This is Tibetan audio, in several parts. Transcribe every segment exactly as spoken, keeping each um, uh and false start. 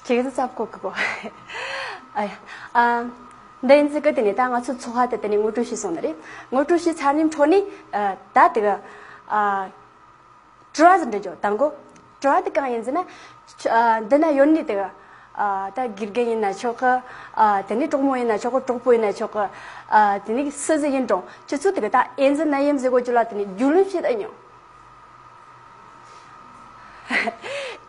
ཁྱེད་ཀྱི་ཚབ་གོ་གི་གོ་ཨ་ཡ། ཨ། འདི་ཡིན་ཚིག་གི་དེ་ནས་ད་ང་ཚོ་ཚོགས་ཁ་དེ་དེ་ནས་ངོ་སྤྲོད་བྱས་སོང་ནི་རེད། ངོ་སྤྲོད་བྱས་ཚར་ནས་འཕྲོ་ནས་ཨ། ད་དེ་གི་ཨ། དྲི་བ་ཟིན་འདྲི་རྒྱུ་དང་གོ་དྲི་བ་དེ་གང་ཡིན་ཟེར་ན། ཨ། འདི་ན་ཡོད་ནི་དེ་གི་ཨ། ད་དགེ་རྒན་ཡིན་ན་ཆོག་གི་ཨ། དེ་ནས་གྲོགས་མོ་ཡིན་ན་ཆོག་གི་གྲོགས་པོ་ཡིན་ན་ཆོག་གི་ཨ། དེ་ནས་སུ་ཟིག་ཡིན་རུང་ཁྱེད་ཚོ་དེ་གི་ད་ཨེ་ཛི་ནད་ཡམས་ཟེར་གོ་རྒྱུ་ལ་དེ་ནས་རྒྱུས་ལོན་བྱེད་ད་མྱོང་།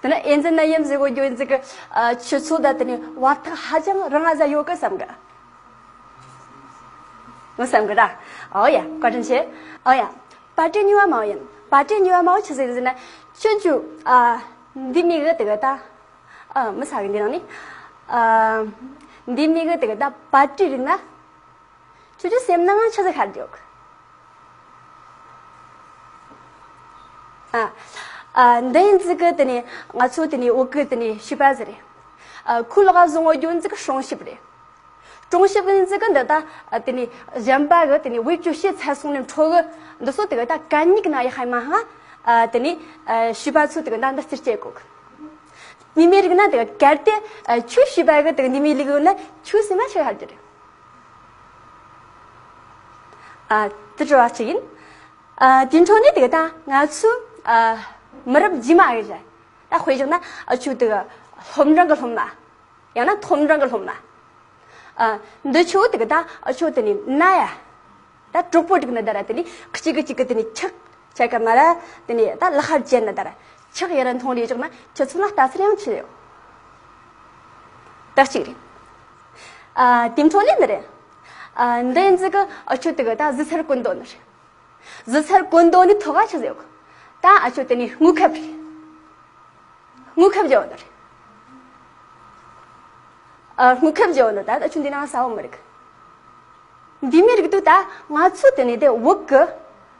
དེ་ན་ཨེ་ཛི་ནད་ཡམས་ཟེར་གོ་རྒྱུ་ཡིན་ཟིག་གི་ཨ། ཁྱེད་ཚོ་ད་དེ་ནས་བར་ཐག་ཧ་ཅང་རིང་ང་ཟ་ཡོད་གི་བསམ་གི་ངོ་བསམ་གི་ར། ཨོ་ཡ། བཀའ་དྲིན་ཆེ། ཨོ་ཡ། བར་དྲི་གཉིས་པ་མའོ་ཡིན། བར་དྲི་གཉིས་པ་མའོ་ཆི་ཟིག་ཟེར་ན། ཁྱོད་ཚོ་ཨ། འདི་མི་གི་དེ་གི་ད་ཨ། མི་ས་གི་འདི་ནང་ནི་ཨ། འདི་མི་གི་དེ་གི་ད་བར་དྲི་རིག་ན། ཁྱོད་ཚོ་སེམས་ནང་ཆི་ཟིག་ཤར་འཇོག་ཨ། ཨ། འདི་ཡིན་ཟིག་གི་དེ་ནི་ང་ཚོ་དེ་ནི་འོག་གི་དེ་ནི་ཞུས་པ་ཟིག་རེད། ཨ། ཁོའི་ལག་བཟུང་བ་རྒྱུ་ཡིན་ཟིག་གི་སྲུང་ཞིབ་རེད། སྲུང་ཞིབ་ཡིན་ཟིག་གི་འདི་ད་དེ་ནི་གཞན་པ་གི་དེ་ནི་བེད་སྤྱོད་བྱས་ཚར་སོང་ནས་འཕྲོ་གི་འདི་ཚོ་དེ་གི་ད་གད་སྙིགས་ན་ཡི་ཧའི་མ་ཧ། ཨ། དེ་ནི་ཨ། ཞུས་པ་ཚོ་དེ་གི་ད་འདི་རྩིར་སྐྱེལ་གོ་གི་ནི་མི་རིག་ན་དེ་གི་གལ་ཏེ་ཨ། ཁྱོད་ཞུས་པ་གི་དེ་གི་ནི་མི་ལིག་ཡོད་ན་ཁྱོད་སེམས་མ་ཆི་ཧར་རྒྱུ་རེད། ཨ། དེ་དྲི་བ་གཅིག་ཡིན། ཨ། དེ་འཕྲོ་ནས་དེ་གི་ད་ང་ཚོ་ཨ། མི་རབས་རྗེས་མ་གི་རེད། ད་དཔེ་བཞག་ན་ཨ་ཆོ་དེ་གི་སློབ་འབྲིང་གི་སློབ་མ། ཡང་ན་མཐོ་འབྲིང་གི་སློབ་མ། ཨ། འདི་ཆོ་དེ་གི་ད་ཨ་ཆོ་དེ་ནི་ན་ཡ། ད་གྲོགས་པོ་དྲུག་ནི་ད་ར་དེ་ནི་གཅིག་གི་གཅིག་གི་དེ་ནི་ཁྲག་ཆ་ག་མ་ར་དེ་ནི་ད་ལག་ཧར་ཅན་ནི་ད་ར་ཁྲག་ཡ་ར་མཐོང་རེ་བཞག་ན་ཁྱེད་ཚོ་ལ་ལྟ་ཚུལ་ཡང་ཆི་ཡོད། ད་གཅིག་རེད། ཨ། དེ་འཕྲོ་ལས་འདི་རེད། ཨ། འདི་ཡིན་ཟིག་གི་ཨ་ཆོ་དེ་གི་ད་གཟི་ཚར་གོན་དོ་ནི་རེད། གཟི་ཚར་གོན་དོ་ནི་ཐོག་ག་ཆི་ཟེར་གོ་ད་ཨ་ཆོ་དེ་ནི་དངུལ་ཁབ་རེད། དངུལ་ཁབ་རྒྱག་དོ་རེད། ཨ། དངུལ་ཁབ་རྒྱག་དོ་ད་ཨ་ཆོ་འདི་ནང་ས་བོ་མི་རིག་འདི་མི་རིག་དུ་ད་ང་ཚོ་དེ་ནི་དེ་བོད་གི་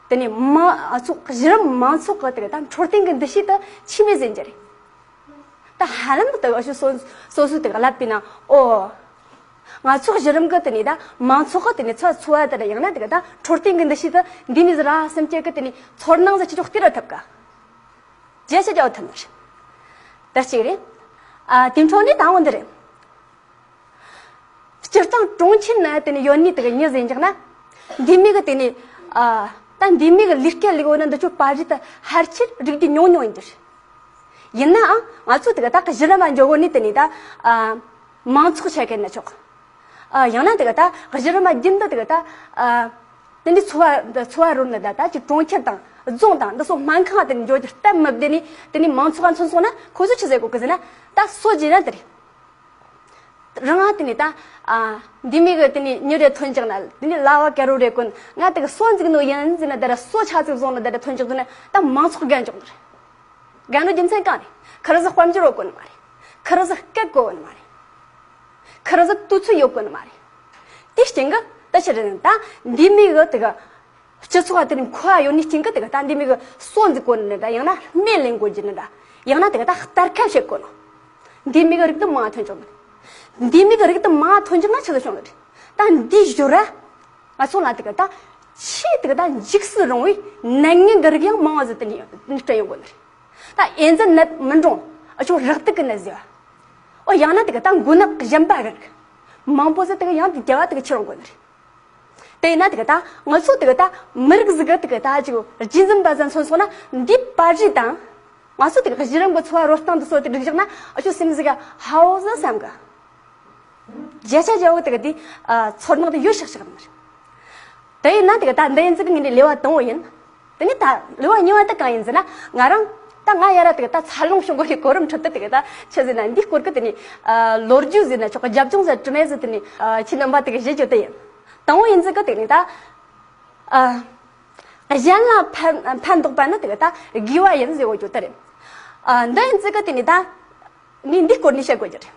དེ་ནི་མ་ཨ་ཚོ་གཞི་རིམ་མང་ཚོགས་གི་དེ་གི་ད་འཕྲོད་བསྟེན་གི་འདུ་ཤེས་དུ་ཆི་མེད་ཟེར་རྒྱུ་རེད། ད་ཧ་ལམ་དུ་ཨ་ཆོ་སོ་སོ་སོ་དེ་གི་ལབ་པའི་ནང་ཨོ། ང་ཚོ་གཞི་རིམ་གི་དེ་ནི་ད་མང་ཚོགས་གི་དེ་ནི་ཚོ་འཚོ་བ་དེ་ར་ཡང་ན་དེ་གི་ད་འཕྲོད་བསྟེན་གི་འདུ་ཤེས་དུ་འདི་མི་ཟེར་ར་སེམས་ཅན་གི་དེ་ནི་ཚོར་སྣང་ཟེར་ཆི་ཆོག་སྟེར་ར་ཐུབ་ག་རྒྱལ་ཆ་རྒྱལ་ཐུབ་ནི་རེད། ད་གཅིག་རེད། ཨ། དེ་འཕྲོ་ནས་དང་བོ་འདི་རེད། སྤྱིར་བཏང་གྲོང་ཁྱེར་ན་དེ་ནི་ཡོད་ནི་དེ་གི་མྱི་ཟིན་འཇག་ན། འདི་མི་གི་དེ་ནི། ཨ། ད་འདི་མི་གི་ལུས་སྐད་ལུས་འོ་ན་འདི་ཆོ་པར་རིས་དུ་ཧར་ཆེར་རིག་རྒྱུ་ཉུང་ཉུང་ཡིན་རྒྱུ་རེད། ཡིན་ནའང་ང་ཚོ་དེ་གི་ད་གི་གཞི་རིམ་མ་འཇོག་གོ་ནི་དེ་ནི་ད། ཨ། མང་ཚོགས་ཆ་གན་ན་ཆོག་ཨ། ཡང་ན་དེ་གི་ད་གཞི་རིམ་མ་རྒྱུན་དུ་དེ་གི་ད། ཨ། དེ་ནི་འཚོ་བ་འཚོ་བ་རོལ་ནི་ད་ད་ཅིག་གྲོང་ཁྱེར་དང་རྫོང་དང་འདི་སོགས་སྨན་ཁང་དེ་ནི་འཇོག་རྒྱུ་སྟབས་མི་བདེ་ནི་དེ་ནི་མང་ཚོགས་ཀ་མཚོན་སོང་ན་ཁོ་ཚོ་ཆི་ཟེར་གོ་གི་ཟེར་ན་ད་སོ་བརྗེ་ན་དེ་རེད། རང་ང་དེ་ནི་ད། ཨ། འདི་མི་གི་དེ་ནི་མྱི་རེ་ཐོན་ཅག་ན་དེ་ནི་ལ་བ་ཀེ་རོ་རེ་གོན་ང་དེ་གི་སོ་འཛིག་ནོ་ཡིན་ཟེར་ན་དེ་ར་སོ་ཆ་ཚིག་བཟུང་ན་དེ་ར་ཐོན་ཅག་དུ་ན་ད་མང་ཚོགས་རྒན་འཇོག་ནི་རེད། རྒན་ནོ་རྒྱུ་མཚན་གང་རེད། ཁ་ར་ཟི་དཔལ་འབྱོར་ཡོད་གོ་ནི་མ་རེད། ཁ་ར་ཟི་སྐད་གོ་ནི་མ་རེད། ཁ་ར་ཟི་དུས་ཚོད་ཡོད་གོ་ནི་མ་རེད། དེ་རྐྱེན་གི་ད་ཕྱིར་ད་འདི་མི་གི་དེ་གི་སྤྱི་ཚོགས་དེ་ནི་མཁོ་བ་ཡོད་ནི་རྐྱེན་གི་དེ་གི་ད་འདི་མི་གི་སོ་འཛིག་གོ་ནི་འདྲ་ཡང་ན་སྨན་ལེན་དགོས་རྒྱུ་ནི་འདྲ་ཡང་ན་དེ་གི་ད་གཏར་ཁ་བྱེད་དགོས་ནོ། འདི་མི་གི་རིགས་དུ་མང་ཐོན་ཆོག་ནི། འདི་མི་གི་རིགས་དུ་མང་ཐོན་ཆོག་ན་ཆི་ཟིག་བྱུང་ནི་རེད། ད་འདི་བཞོ་ར། ང་ཚོ་ལ་དེ་གི་ད་ཆེས་དེ་གི་ད་འཇིགས་སུ་རུང་བའི་ནད་ངན་གི་རིགས་ཡང་མང་བ་ཟིག་དེ་ནི་ནི་སྤྲད་ཡོང་དགོས་ནི་རེད། ད་ཨེ་ཛི་ནད་མི་འགྲོ་ཨ་ཆོ་རག་དུག་གི་ནད་ཟེར་བ། ཨོ་ཡང་ན་དེ་གི་ད་མགོ་ནད་གཞན་པ་གི་རིགས། མང་པོ་ཟིག་དེ་གི་ཡང་དེ་རྒྱ་བ་དེ་གི་ཁྱེར་ཡོང་དགོས་ནི་རེད། དེ་ཡིན་ན་དེ་གི་ད་ང་ཚོ་དེ་གི་ད་མི་རིགས་ཟིག་གི་དེ་གི་ད་ཅིག་རྒྱུན་འཛིན་པ་ཟིག་མཚོན་སོང་ན་འདི་པར་རིས་དང་། ང་ཚོ་དེ་གི་གཞི་རིམ་གི་འཚོ་བ་རོལ་སྟངས་དེ་ཚོ་དེ་སྒྲིག་བཞག་ན་ཨ་ཆོ་སེམས་ཟིག་ག་ཧའོ་ཟིག་བསམ་གི་བརྒྱ་ཆ་བརྒྱ་བོ་དེ་གི་དེ་ཨ་ཚོར་སྣང་དེ་ཡོད་ཤག་ཤག་ནི་རེད། དེ་ཡིན་ན་དེ་གི་ད་འདི་ཡིན་ཟིག་གི་ངས་ནི་ལེ་བ་དང་བོ་ཡིན། དེ་ནི་ད་ལེ་བ་གཉིས་པ་དེ་གང་ཡིན་ཟེར་ན་ང་རང་ད་ང་ཡ་ར་དེ་གི་ད་འཚར་ལོངས་བྱུང་གོ་ནི་གོ་རིམ་ཁྲོད་དུ་དེ་གི་ད་ཆི་ཟེར་ན་འདི་སྐོར་གི་དེ་ནི་ཨ་ལོ་རྒྱུས་ཟེར་ན་ཆོག་གི་རྒྱབ་ལྗོངས་ཟེར་དྲི་མེད་ཟེར་དེ་ནི་ཨ་ཁྱེད་རྣམ་པ་དེ་གི་བཞེས་རྒྱུ་དེ་ཡིན། དང་བོ་ཡིན་ཟིག་གི་དེ་ནི་ད་ཨ་གཞན་ལ་ཕན་ཕན་འདོགས་པ་ནི་དེ་གི་ད་དགེ་བ་ཡིན་ཟེར་བོ་རྒྱུ་དེ་རེད། ཨ་འདི་ཡིན་ཟིག་གི་དེ་ནི་ད། ངས་འདི་སྐོར་ནས་བཤད་དགོས་ཀྱི་རེད།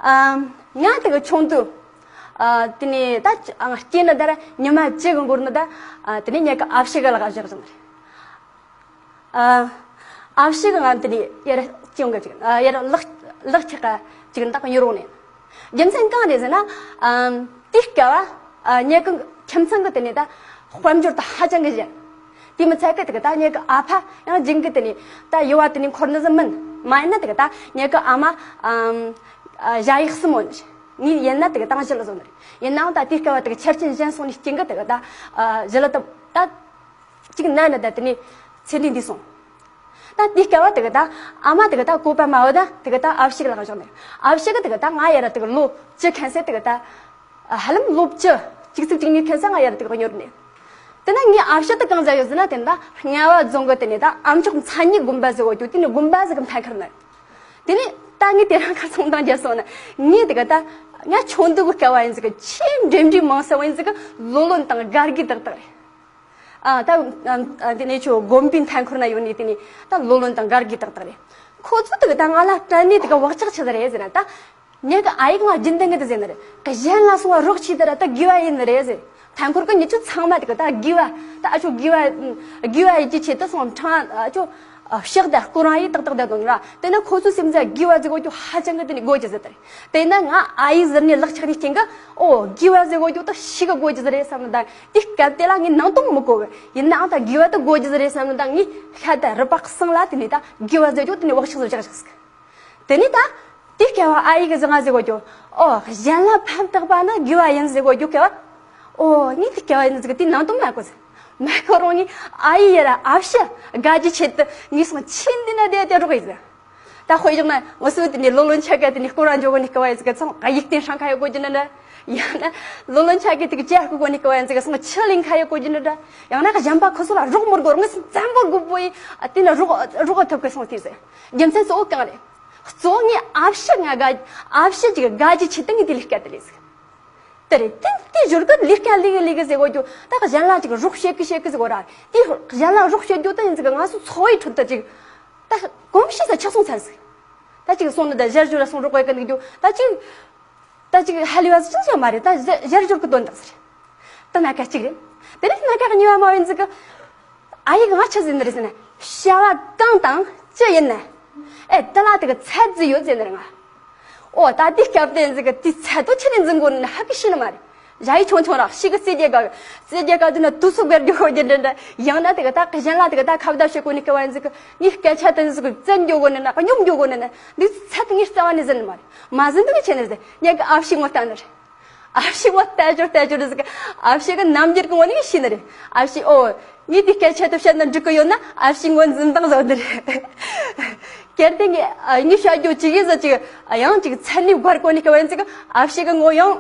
ཨ། ང་དེ་གི་ཆུང་དུས། ཨ། དེ་ནས་ད་ཅི་ཨ། སྐྱེས་ནི་ད་ར་ཉི་མ་བཅུ་གི་འགོར་ནི་ད། ཨ། དེ་ནས་ངེད་ཀྱི་ཨ་ཕྱི་གི་ལག་བཞག་བཞག་ནི་རེད། ཨ། ཨ་ཕྱི་གི་ང་དེ་ནས་ཡར་སྐྱེ་འོང་གི་ཅིག་ཨ། ཡར་ལག་ལག་ཆགས་ཀ་ཅིག་ད་གཡུར་འོང་ནས། རྒྱུ་མཚན་གང་རེད་ཟེར་ན། ཨ། དེའི་སྐབས་ཨ། ངེད་ཀྱི་ཁྱིམ་ཚང་གི་དེ་ནས་ད་དཔལ་འབྱོར་ད་ཧ་ཅང་གི་ཞན། དེ་མི་ཚད་གི་དེ་གི་ད་ངེད་ཀྱི་ཨ་ཕ་ཡང་རྒྱུན་གི་དེ་ནས་ད་ཡུ་བ་དེ་ནས་འཁོར་ནི་ཟིག་མིན། མ་ཡིན་ན་དེ་ག་ད་ངེད་ཀྱི་ཨ་མ་ཨམ་ཨ་ཞ་ཡིག་གསུམ་མོ་ནི། ངས་ཡིན་ན་དེ་ག་ད་ཞི་ལ་བཟོ་ནི་རེད། ཡིན་ནའང་ད་དེའི་སྐབས་བ་དེ་ག་ཆ་རྐྱེན་གཞན་སོང་ནི་རྐྱེན་གྱིས་དེ་ག་ད་ཨ་ཞི་ལ་ད་ད་གཅིག་ན་ནི་ད་དེ་ནས་ཚེ་འདི་འདི་སོང་། ད་དེའི་སྐབས་བ་དེ་ག་ད་ཨ་མ་དེ་ག་ད་བཀོད་པ་མ་བོ་ད་དེ་ག་ད་ཨ་ཕྱི་གི་ལག་བཞག་ནི་རེད། ཨ་ཕྱི་གི་དེ་ག་ད་ང་ཡ་ར་དེ་ག་ལོ་བཅུ་ཁན་སེ་དེ་ག་ད། ཧ་ལམ་ལོ་བཅུ། གཅིག་ཚིག་གཅིག་གཉིས་ཁན་ས་ང་ཡར་དུ་གཉོར་ནས། དེ་ན་ངའི་ཨ་ཕྱི་དུ་གང་ཟ་ཡོད་ཟེར་ན། དེ་ན་རྔ་བ་རྫོང་གི་དེ་ནས་ད་ཨ་མཆོག་མཚན་ཉིད་དགོན་པ་ཟེར་བ་རྒྱུ་དེ་ནས་དགོན་པ་ཟིག་གི་མཐའ་ཁར་ན། དེ་ནས་ད་ངས་དེ་རང་ཁར་སོང་དང་རྒྱལ་སོང་ན་ངས་དེ་ག་ད་ང་ཆུང་དུ་གི་སྐལ་བ་ཡིན་ཟིག་གི་ཆེས་འབྲེལ་འདྲིས་མང་ས་བ་ཡིན་ཟིག་གི་ལོ་ལོན་དང་དགའ་དགའི་ཏག་ཏག་རེད། ཨ་ད་དེ་ནས་ཆོ་དགོན་པའི་མཐའ་འཁོར་ན་ཡོད་ནས་དེ་ནས་ད་ལོ་ལོན་དང་དགའ་དགའི་ཏག་ཏག་རེད། ཁོ་ཚོ་དེ་ག་ད་ང་ལ་དྲན་ནས་དེ་ག་བག་ཆགས་ཆི་ཟིག་རེད་ཟེར་ན་ད། ངེད་ཀྱི་ཨ་ཡིག་ང་རྒྱུན་ལྡན་གི་དེ་ཟེར་ནི་རེད། གཞན་ལ་སོང་བ་རོགས་བྱས་དེ་ར་ད་དགེ་བ་ཡིན་ནི་རེད་ཟེར། མཐའ་འཁོར་གི་མྱི་ཆོ་ཚང་མ་དེ་གི་ད་དགེ་བ། ད་ཨ་ཆོ་དགེ་བ་དགེ་བ་ཡིན་གྱི་ཆེད་དུ་སོང་ཕྲང་ཨ་ཆོ་ཕྱག་དང་སྐོར་ར་ཡིས་ཏག་ཏག་བསྡད་དོ་ནི་ར། དེ་ན་ཁོ་ཚོ་སེམས་ཚ་དགེ་བ་ཟེར་གོ་རྒྱུ་ཧ་ཅང་གི་དེ་ནི་དགོས་ཀྱི་ཟེར་དེ་རེད། དེ་ན་ང་ཨ་ཡིག་ཟེར་ནི་ལག་ཆགས་ནི་རྐྱེན་གི་ཨོ་དགེ་བ་ཟེར་གོ་རྒྱུ་ད་ཤི་གི་དགོས་ཀྱི་ཟེར་རེད་བསམ་ནི་ད། དེ་སྐབས་དེ་ལ་ངས་ནང་དོན་མི་གོ་གི། ཡིན་ནའང་ད་དགེ་བ་ད་དགོས་ཀྱི་ཟེར་རེད་བསམ་ནི་ད། ངས་ཤ་ད་རུ་པག་སང་ལ་དེ་ནི་ད་དགེ་བ་ཟེར་རྒྱུ་དེ་ནི་བག་ཆགས་ཟེར་བཞག་བཞག་ཟིག་དེ་ནས་ད་དེ་སྐྱེ་བ་ཨ་ཡིག་གི་ཟི་ང་ཟི་གོ་ཀྱོ། ཨོ་གཞན་ལ་ཕན་བཏགས་པ་ནི་དགེ་བ་ཡིན་ཟི་གོ་ཀྱོ་སྐྱེ་བ། ཨོ་ངས་དེ་སྐྱེ་བ་ཡིན་ཟི་གི་དེ་ནང་དུ་མ་གོ་ཟི། མ་གོ་རུང་ངས་ཨ་ཡི་ཡ་ར་ཨ་ཕྱི་དགའ་རྒྱུ་ཆེད་དུ་ངས་སོང་ཆེན་འདི་ན་བསྡད་དེ་རོགས་ཡིན་ཟི། ད་དཔེ་བཞག་ན་ང་སུ་དེ་ནས་ལོ་ལོན་ཆ་ག་དེ་ནས་སྐོར་ར་འཇོག་གོ་ནས་སྐྱེ་བ་ཡིན་ཟི་གི་ཚང་ག་ཡིག་རྟེན་ཧྲང་ཁ་ཡོད་གོ་རྒྱུ་ནི་འདྲ། ཡང་ན་ལོ་ལོན་ཆ་ག་དེ་གི་ཅེ་ཧ་གོ་གོ་ནས་སྐྱེ་བ་ཡིན་ཟི་གི་སོང་ཆི་ལིང་ཁ་ཡོད་གོ་རྒྱུ་ནི་འདྲ། ཡང་ན་གཞན་པ་ཁོ་ཚོ་ལ་རོགས་མི་དགོས་རུང་ངས་སོང་བཙན་པོ་དགོས་པོ་ཡིན། ཨ་དེ་ན་རོགས་རོགས་ཐུབ་གི་སོང་དེ་ཟི། རྒྱུ་མཚན་གཙོ་བོ་གང་རེད། གཙོ་བོ་ངས་ཨ་ཕྱི་ང་དགའ་ཨ་ཕྱི་ཅིག་དགའ་རྒྱུ་ཆེད་དུ་ངས་དེ་ལས་སྐད་དུ་ལས་ཟིག་དེ་རེད། དེ་དེ་ཞོར་གི་ལས་ཀ་ལས་གི་ལས་གི་ཟེར་གོ་རྒྱུ་ད་གཞན་ལ་ཅིག་རོགས་བྱེད་གི་བྱེད་གི་ཟེར་གོ་ར། དེ་གཞན་ལ་རོགས་བྱེད་རྒྱུ་ད་ཡིན་ཟིག་ང་ཚོ་འཚོ་བའི་ཁྲོད་དུ་ཅིག་ད་གོམས་གཤིས་ས་ཆགས་སོང་ཚར་ཟིག་ད་ཅིག་སོང་ནི་ད་ཞར་ཞོར་ལ་སོང་རོགས་གི་གི་འདུག་རྒྱུ་ད་ཅིག་ད་ཅིག་ཧ་ལས་པ་ཅི་ཞིག་མ་རེད། ད་ཞར་ཞོར་གི་དོན་དག་ཟེར། ད་སྣ་ཁ་གཅིག་རེད། དེ་ནས་སྣ་ཁ་གཉིས་པ་མ་ཡིན་ཟིག་གི་ཨ་ཡིག་ང་ཆི་ཟིན་རེད་ཟེར་ན། བྱ་བ་གང་དང་ཅི་ཡིན་ན། ཨེ་དེ་ལ་དེ་གི་ཚད་ཟིག་ཡོད་ཟེར་ནི་རེད་ང་། ཨོ་ད་དེ་སྐབས་དེ་ཟིག་གི་དེ་ཚད་དོ་ཆི་ནས་འཛིན་དགོས་ནི་ཧ་གི་ཤེས་ནི་མ་རེད། ཞ་ཡི་ཆུང་ཆུང་ར་ཤི་གི་རྩེ་རྒྱལ་ག་རྩེ་རྒྱལ་ག་དུ་ན་དུས་སུ་བར་རྒྱུ་ཧོ་རྒྱུ་འདྲ་འདྲ། ཡང་ན་དེ་གི་ད་གི་གཞན་ལ་དེ་གི་ད་ཁ་བརྡ་བྱེད་དགོས་ནི་སྐབས་ཡིན་ཟིག་གི་ངའི་སྐད་ཆ་དེ་ཟིག་གི་བཙན་རྒྱུ་དགོས་ནི་ན་སྙོམས་རྒྱུ་དགོས་ནི་ན་འདི་ཚད་ངའི་རྩ་བ་ནས་ཟིན་ནི་མ་རེད། མ་ཟིན་དུ་གི་ཆེ་ནི་ཟིག་ངས་གི་ཨ་ཕྱི་ངོ་ལྟ་ནི་རེད། ཨ་ཕྱི་ངོ་ལྟ་ཞོར་ལྟ་ཞོར་ཟིག་ཨ་ཕྱི་གི་རྣམ་འགྱུར་གི་ངོ་ནས་ཤེས་ནི་རེད། ཨ་ཕྱི་ཨོ། ངས་དེ་སྐད་ཆ་དེ་བཤད་ན་འགྲིག་གི་ཡོད་ན་ཨ་ཕྱི་ངོ་འཛིན་སྟངས་བཟོ་ནི་རེད། གལ་ཏེ་ངས་ངས་བཤད་རྒྱུ་ཅིག་ཡིན་ཟེར་ཅིག་ཡང་ཅིག་མཚན་ནས་བར་གོ་ནི་སྐབས་ཡིན་ཟིག་ཨ་ཕྱི་གི་ངོ་ཡང་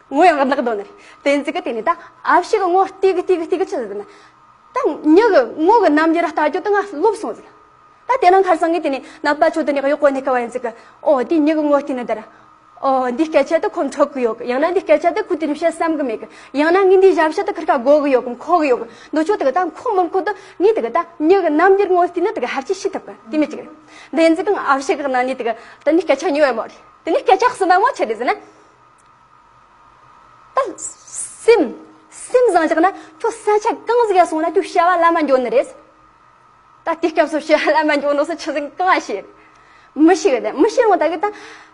ངོ་ཡང་ནག་དོ་ནི་རེད། དེ་ཟིག་གི་དེ་ནས་ད་ཨ་ཕྱི་གི་ངོ་ལྟོས་གི་ལྟོས་གི་ལྟོས་གི་ཆི་ཟེར་ན། ད་མྱི་གི་ངོ་གི་རྣམ་འགྱུར་ལྟ་རྒྱུ་དེ་ང་ལོབས་སོང་ཟིག་ད་དེ་རིང་ཁ་སང་ངས་དེ་ནས་ནད་པ་ཚོ་དེ་ནས་གཡོག་གོ་ནས་སྐབས་ཡིན་ཟིག་གི་ཨོ་དེ་མྱི་གི་ངོ་བལྟས་ནི་དེ་ར། ཨོ་འདི་སྐད་ཆ་དེ་ཁོ་འཕྲོད་གི་ཡོད་གི་ཡང་ན་འདི་སྐད་ཆ་དེ་ཁོ་དེ་ནས་བཤད་བསམ་གི་མེད་གི་ཡང་ན་ངས་འདི་ཞབས་ཞུ་དེ་ཁིར་ཁ་དགོས་གི་ཡོད་གི་མཁོ་གི་ཡོད་གི་འདི་ཆོ་དེ་གི་ད་མཁོ་མི་མཁོ་དེ་ངས་དེ་གི་ད་མྱི་གི་རྣམ་འགྱུར་ངོ་བལྟས་ནི་དེ་གི་ཧར་ཅི་ཤེས་ཐུབ་གི་དེ་མི་གཅིག་རེད། འདི་ཡིན་ཟིག་གི་ཨ་ཕྱི་གི་ནང་ནས་དེ་གི་ད་ནི་སྐད་ཆ་ཉོ་ཡ་མོ་རེད། དེ་ནི་སྐད་ཆ་གསུམ་པ་མོ་ཆི་རེད་ཟེར་ན། ད་སེམས་སེམས་བཟང་ཆགས་ན་ཁྱོད་ས་ཆ་གང་ཟིག་ཡ་སོང་ན་ཁྱོད་བྱ་བ་ལམ་མ་འགྱོ་ནི་རེད། ད་དེ་སྐབས་སུ་བྱ་བ་ལམ་མ་འགྱོ་ནོ་སུ་ཆི་ཟིག་གང་ཨ་ཤེས། མི་ཤེས་གི་ད་མི་ཤེས་རུང་ད་གི་ད་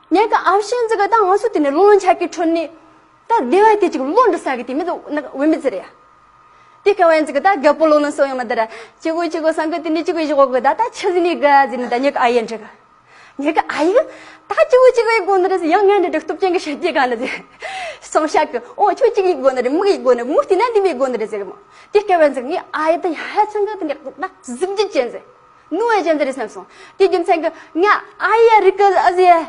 ངས་གི་ཨ་ཕྱི་ཟིག་གི་ད་ང་ཚོ་དེ་ནས་ལོ་ལོན་ཆ་གི་ཁྲོད་ནས་ད་སྡེ་བ་དེ་ཅིག་ལོ་འདྲི་ས་གི་དེ་མི་འདུག་ན་བུད་མེད་ཟེར་ཡ། དེ་སྐབས་ཡན་ཟིག་གི་ད་རྒད་པོ་ལོ་ལོན་སོ་ཡང་མ་ད་ར་ཅི་གོ་ཅི་གོ་སང་གི་དེ་ནས་ཅི་གོ་ཞིག་གོ་གི་ད་ད་ཆི་ཟིག་ནས་ག་ཟིག་ནས་ད་ངས་གི་ཨ་ཡེ་འདྲི་གི་ངེད་ཀྱི་ཨ་ཡིག་ད་ཅི་བོ་ཅི་གི་དགོས་ནི་རེད་ཟེར། ཡང་ངས་འདི་འདྲ་སྟོབས་ཅན་གྱི་ཤེས་རྒྱུ་ག་ནི་ཟེར། སོང་ཤག་གི་ཨོ་ཁྱོད་ཅི་གི་དགོས་ནི་རེད། མི་གི་དགོས་ནི་མུ་ཏི་ན་འདི་མི་དགོས་ནི་རེད་ཟེར་གི་མོ། དེ་སྐབས་ཡན་ཟིག་ངའི་ཨ་ཡིག་ད་ཧ་ཅང་གི་དེ་འདྲ་ན་གཟི་བརྗིད་ཅན་ཟེར། ནུ་བ་ཅན་དེ་རེད་བསམ་སོང་། དེ་རྒྱུ་མཚན་གི་ང་ཨ་ཡིག་རིག་གི་ཨ་ཟེར།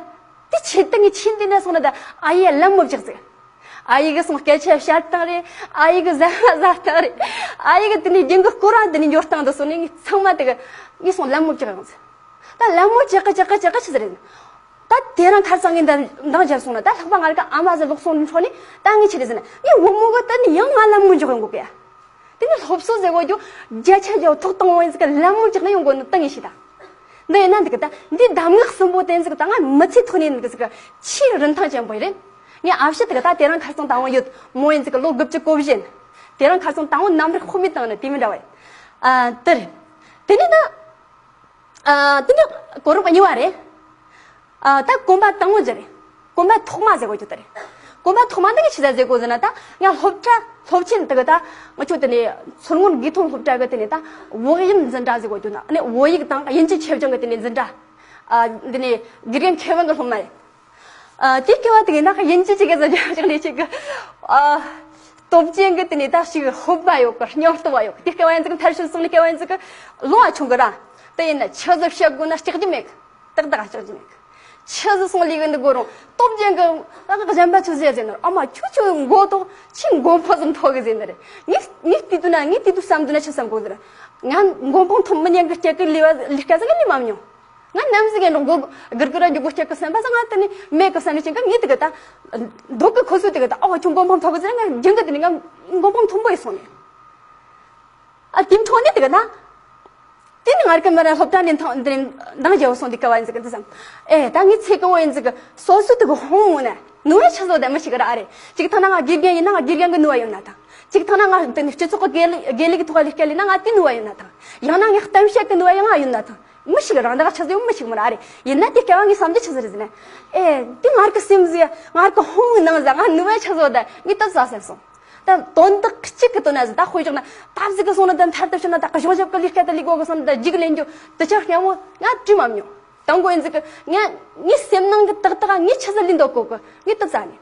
དེ་ཆེད་དུ་ངས་ཆེན་དེ་ན་སོང་ན་ད་ཨ་ཡིག་ལམ་མོ་བཅག་ཟེར། ཨ་ཡིག་གི་སོང་སྐད་ཆ་བཤད་སྟངས་རེད། ཨ་ཡིག་གི་ཟ་མ་ཟ་སྟངས་རེད། ཨ་ཡིག་གི་དེ་ནས་རྒྱུན་གི་སྐོར་ར་དེ་ནས་འབྱོར་སྟངས་དེ་སོང་ནས་ངས་ཚང་མ་དེ་གི་ངས་སོང་ལམ་མོ་བཅག་ཡོང་ཟེར། ད་ལད་མོ་ཅི་ཀི་ཅི་ཀི་ཅི་ཀི་ཆི་ཟེར་རེད། ད་དེ་རིང་ཁ་སང་ངས་འདང་འདང་བརྒྱབ་སོང་ན་ད་ལྷག་པ་ང་ར་གི་ཨ་མ་ཟེར་ལོག་སོང་ནི་འཕྲོ་ནི་ད་ངས་ཆི་རེད་ཟེར་ན་ངས་བུ་མོ་གི་ད་ནི་ཡང་ང་ལད་མོ་འཇོག་ཡོང་གི་ཡ། དེ་ནི་སློབ་གསོ་ཟེར་གོ་རྒྱུ་བརྒྱ་ཆ་བརྒྱ་ཐོག་བཏང་བ་ཡིན་ཟིག་གི་ལད་མོ་ཅིག་ནི་ཡོང་གོ་ནི་ད་ངས་ཤི་ད། འདི་ཡིན་ན་འདི་གི་ད་འདི་གདམས་ངག་གསུམ་པོ་དེ་ཡིན་ཟིག་གི་ད་ང་མི་ཚེ་ཐོག་ནས་ཡིན་གི་ཟིག་གི་ཆེས་རིན་ཐང་ཅན་པོ་ཡིན་རེད། ངས་ཨ་ཕྱི་དེ་གི་ད་དེ་རིང་ཁ་སང་དང་བོ་ཡོད་མོ་ཡིན་ཟིག་གི་ལོ་དགུ་བཅུ་གོ་བཞི་ཡིན། དེ་རིང་ཁ་སང་དང་བོ་ནམ་རིག་ཁོ་མི་བཏང་ནི་དེ་མི་འདྲ་བ་ཡིན། ཨ་དེ་རེད། དེ་ནི་ད། ཨ་དེ་ནི་གོ་རིམ་གཉིས་པ་རེད། ཨ་ད་གོམ་པ་དང་པོ་ཅི་རེད། གོམ་པ་ཐོག་མ་ཟེར་གོ་རྒྱུ་དེ་རེད། གོམ་པ་ཐོག་མ་འདི་གི་ཆི་ཟེར་ཟེར་གོ་ཟེར་ན་ད་ང་སློབ་གྲྭ་སློབ་ཆེན་དེ་གི་ད་ང་ཆོ་དེ་ནས་མཚོ་སྔོན་དགེ་ཐོན་སློབ་གྲྭ་གི་དེ་ནས་ད་བོད་ཡིག་འཛིན་གྲྭ་ཟེར་གོ་རྒྱུ་ན་ནས་བོད་ཡིག་དང་དབྱིན་ཇི་ཆེད་སྦྱོང་གི་དེ་ནས་འཛིན་གྲྭ། ཨ། འདི་ནས་དགེ་རྒན་མཁས་དབང་གི་སློབ་མ་ཡིན། ཨ། དེའི་སྐབས་དེ་ཡིན་ན་ཡིན་གཅིག་གཅིག་གི་ཟ་རྒྱ་ཞིག་ནས་ཅིག་གི། ཨ། སྟོབས་ཅན་གྱི་དེ་ནས་ད་ཞིག་ཧོབ་པ་ཡོད་གི། སྙིང་སྟོབས་པ་ཡོད་གི། དེའི་སྐབས་ཡིན་ཟིག་མཐར་ཕྱིན་སོང་ནས་སྐབས་ཡིན་ཟིག་གི་ལོ་ཨ་ཆུང་གི་ར། དེ་ཡིན་ན་ཆི་ཟིག་བཤད་དགོས་ན་སྐྲག་རྒྱུ་མེད་གི། ཏག་ཏག་སྐྲག་རྒྱུ་མེད་གི། ཆི་ཟིག་སོང་ལས་གི་འདུག་གོ་རུང་སྟོབས་ཅན་གི་ཨ་གཞན་པ་ཚོ་ཟེར་ཟེར་ནོ། ཨ་མ་ཁྱོད་ཁྱོད་མགོ་ཐོག་ཁྱོད་མགོ་ཕོ་ཟིག་མཐོ་གི་ཟེར་ནི་རེད། ངས་ངས་བལྟས་དུས་ན། ངས་བལྟས་དུས་བསམ་དུས་ན་ཆི་བསམ་གོ་ཟེར། ང་མགོ་འཕང་མཐོ་མི་ཉན་གི་སྐྱེ་གི་ལས་པ་ལས་ཀ་ཟིག་ལས་མ་མྱོང་། ང་ནམ་ཟིག་ཡིན་རུང་མགོ་སྒུར་སྒུར་ར་རྒྱུག་གི་སྐྱེ་གི་བསམ་པ་ཟིག་ང་དེ་ནས་མེད་གི་བསམ་ནས་ཅིག་ག་ངས་དེ་གི་ད་འདུག་གི། ཁོ་ཚོས་དེ་གི་ད་ཨོ་ཁྱོད་མགོ་འཕང་མཐོ་གི་ཟེར། ང་རྒྱུན་གི་དེ་ནས་ང་མགོ་འཕང་མཐོན་པོ་ཡི་སོང་ནས། ཨ། དེའི་འཕྲོ་ནས་དེ་གི་ད། དེ་ནས་ང་ར་གི་མི་ར་སློབ་གྲྭ་ནས་ཐོན་འདིར་འདང་རྒྱག་སོང་དུས་སྐབས་ཡིན་ཟིག་གི་འདི་བསམ། ཨེ། ད་ངས་ཚེ་གི་བོ་ཡིན་ཟིག་གི་སོ་སོ་དེ་གི་ཧོང་འོང་ན་ནུ་བ་ཆི་ཟོ་ད་མི་ཞིག་ར་ཨ་རེ། གཅིག་ཐང་ན་ང་དགེ་རྒན་ཡིན་ན་ང་དགེ་རྒན་གི་ནུ་བ་ཡོད་ན་ཐང་། གཅིག་ཐང་ན་ང་དེ་ནས་སྤྱི་ཚོགས་གི་དགེ་ལས་དགེ་ལས་གི་ཐོག་ལས་ཀ་ལས་ན་ང་དེ་ནུ་བ་ཡོད་ན་ཐང་། ཡང་ན་ངས་གཏམ་བཤད་གི་ནུ་བ་ཡང་ང་ཡོད་ན་ཐང་། མི་ཞིག་རང་ད་ཆི་ཟོ་མི་ཞིག་མ་ར་ཨ་རེ། ཡིན་ན་དེ་སྐབས་ངས་བསམ་རྒྱུ་ཆི་ཟིག་རེད་ཟེར་ན། ཨེ། དེ་ང་ར་གི་སེམས་ཟིག་ང་ར་གི་ཧོང་ནང་ཟིག་ང་ནུ་བ་ཆི་ཟོ་ད་ངས་ཏོབ་ཟ་སེམས་སོང་། ད་དོན་དག་གཅིག་གི་དོན་ན་ཟིག་ད་དཔེ་བཞག་ན་ད་ཟིག་གི་སོང་ན་ད་མཐར་ཐུག་བྱུང་ན་ད་གཞུང་ཞབས་གི་ལས་ཀ་ད་ལས་དགོས་གི་སོང་ན་ད་རྒྱུགས་ལེན་རྒྱུ་དེ་ཆ་སྙམ་མོ་ང་བྲིས་མ་མྱོང་། དང་པོ་ཡིན་ཟིག་གི་ང་ངའི་སེམས་ནང་གི་ཏག་ཏག་ངས་ཆི་ཟིག་ལས་འདོད་གོ་གི་ངས་ཏོབ་ཟ་ནས།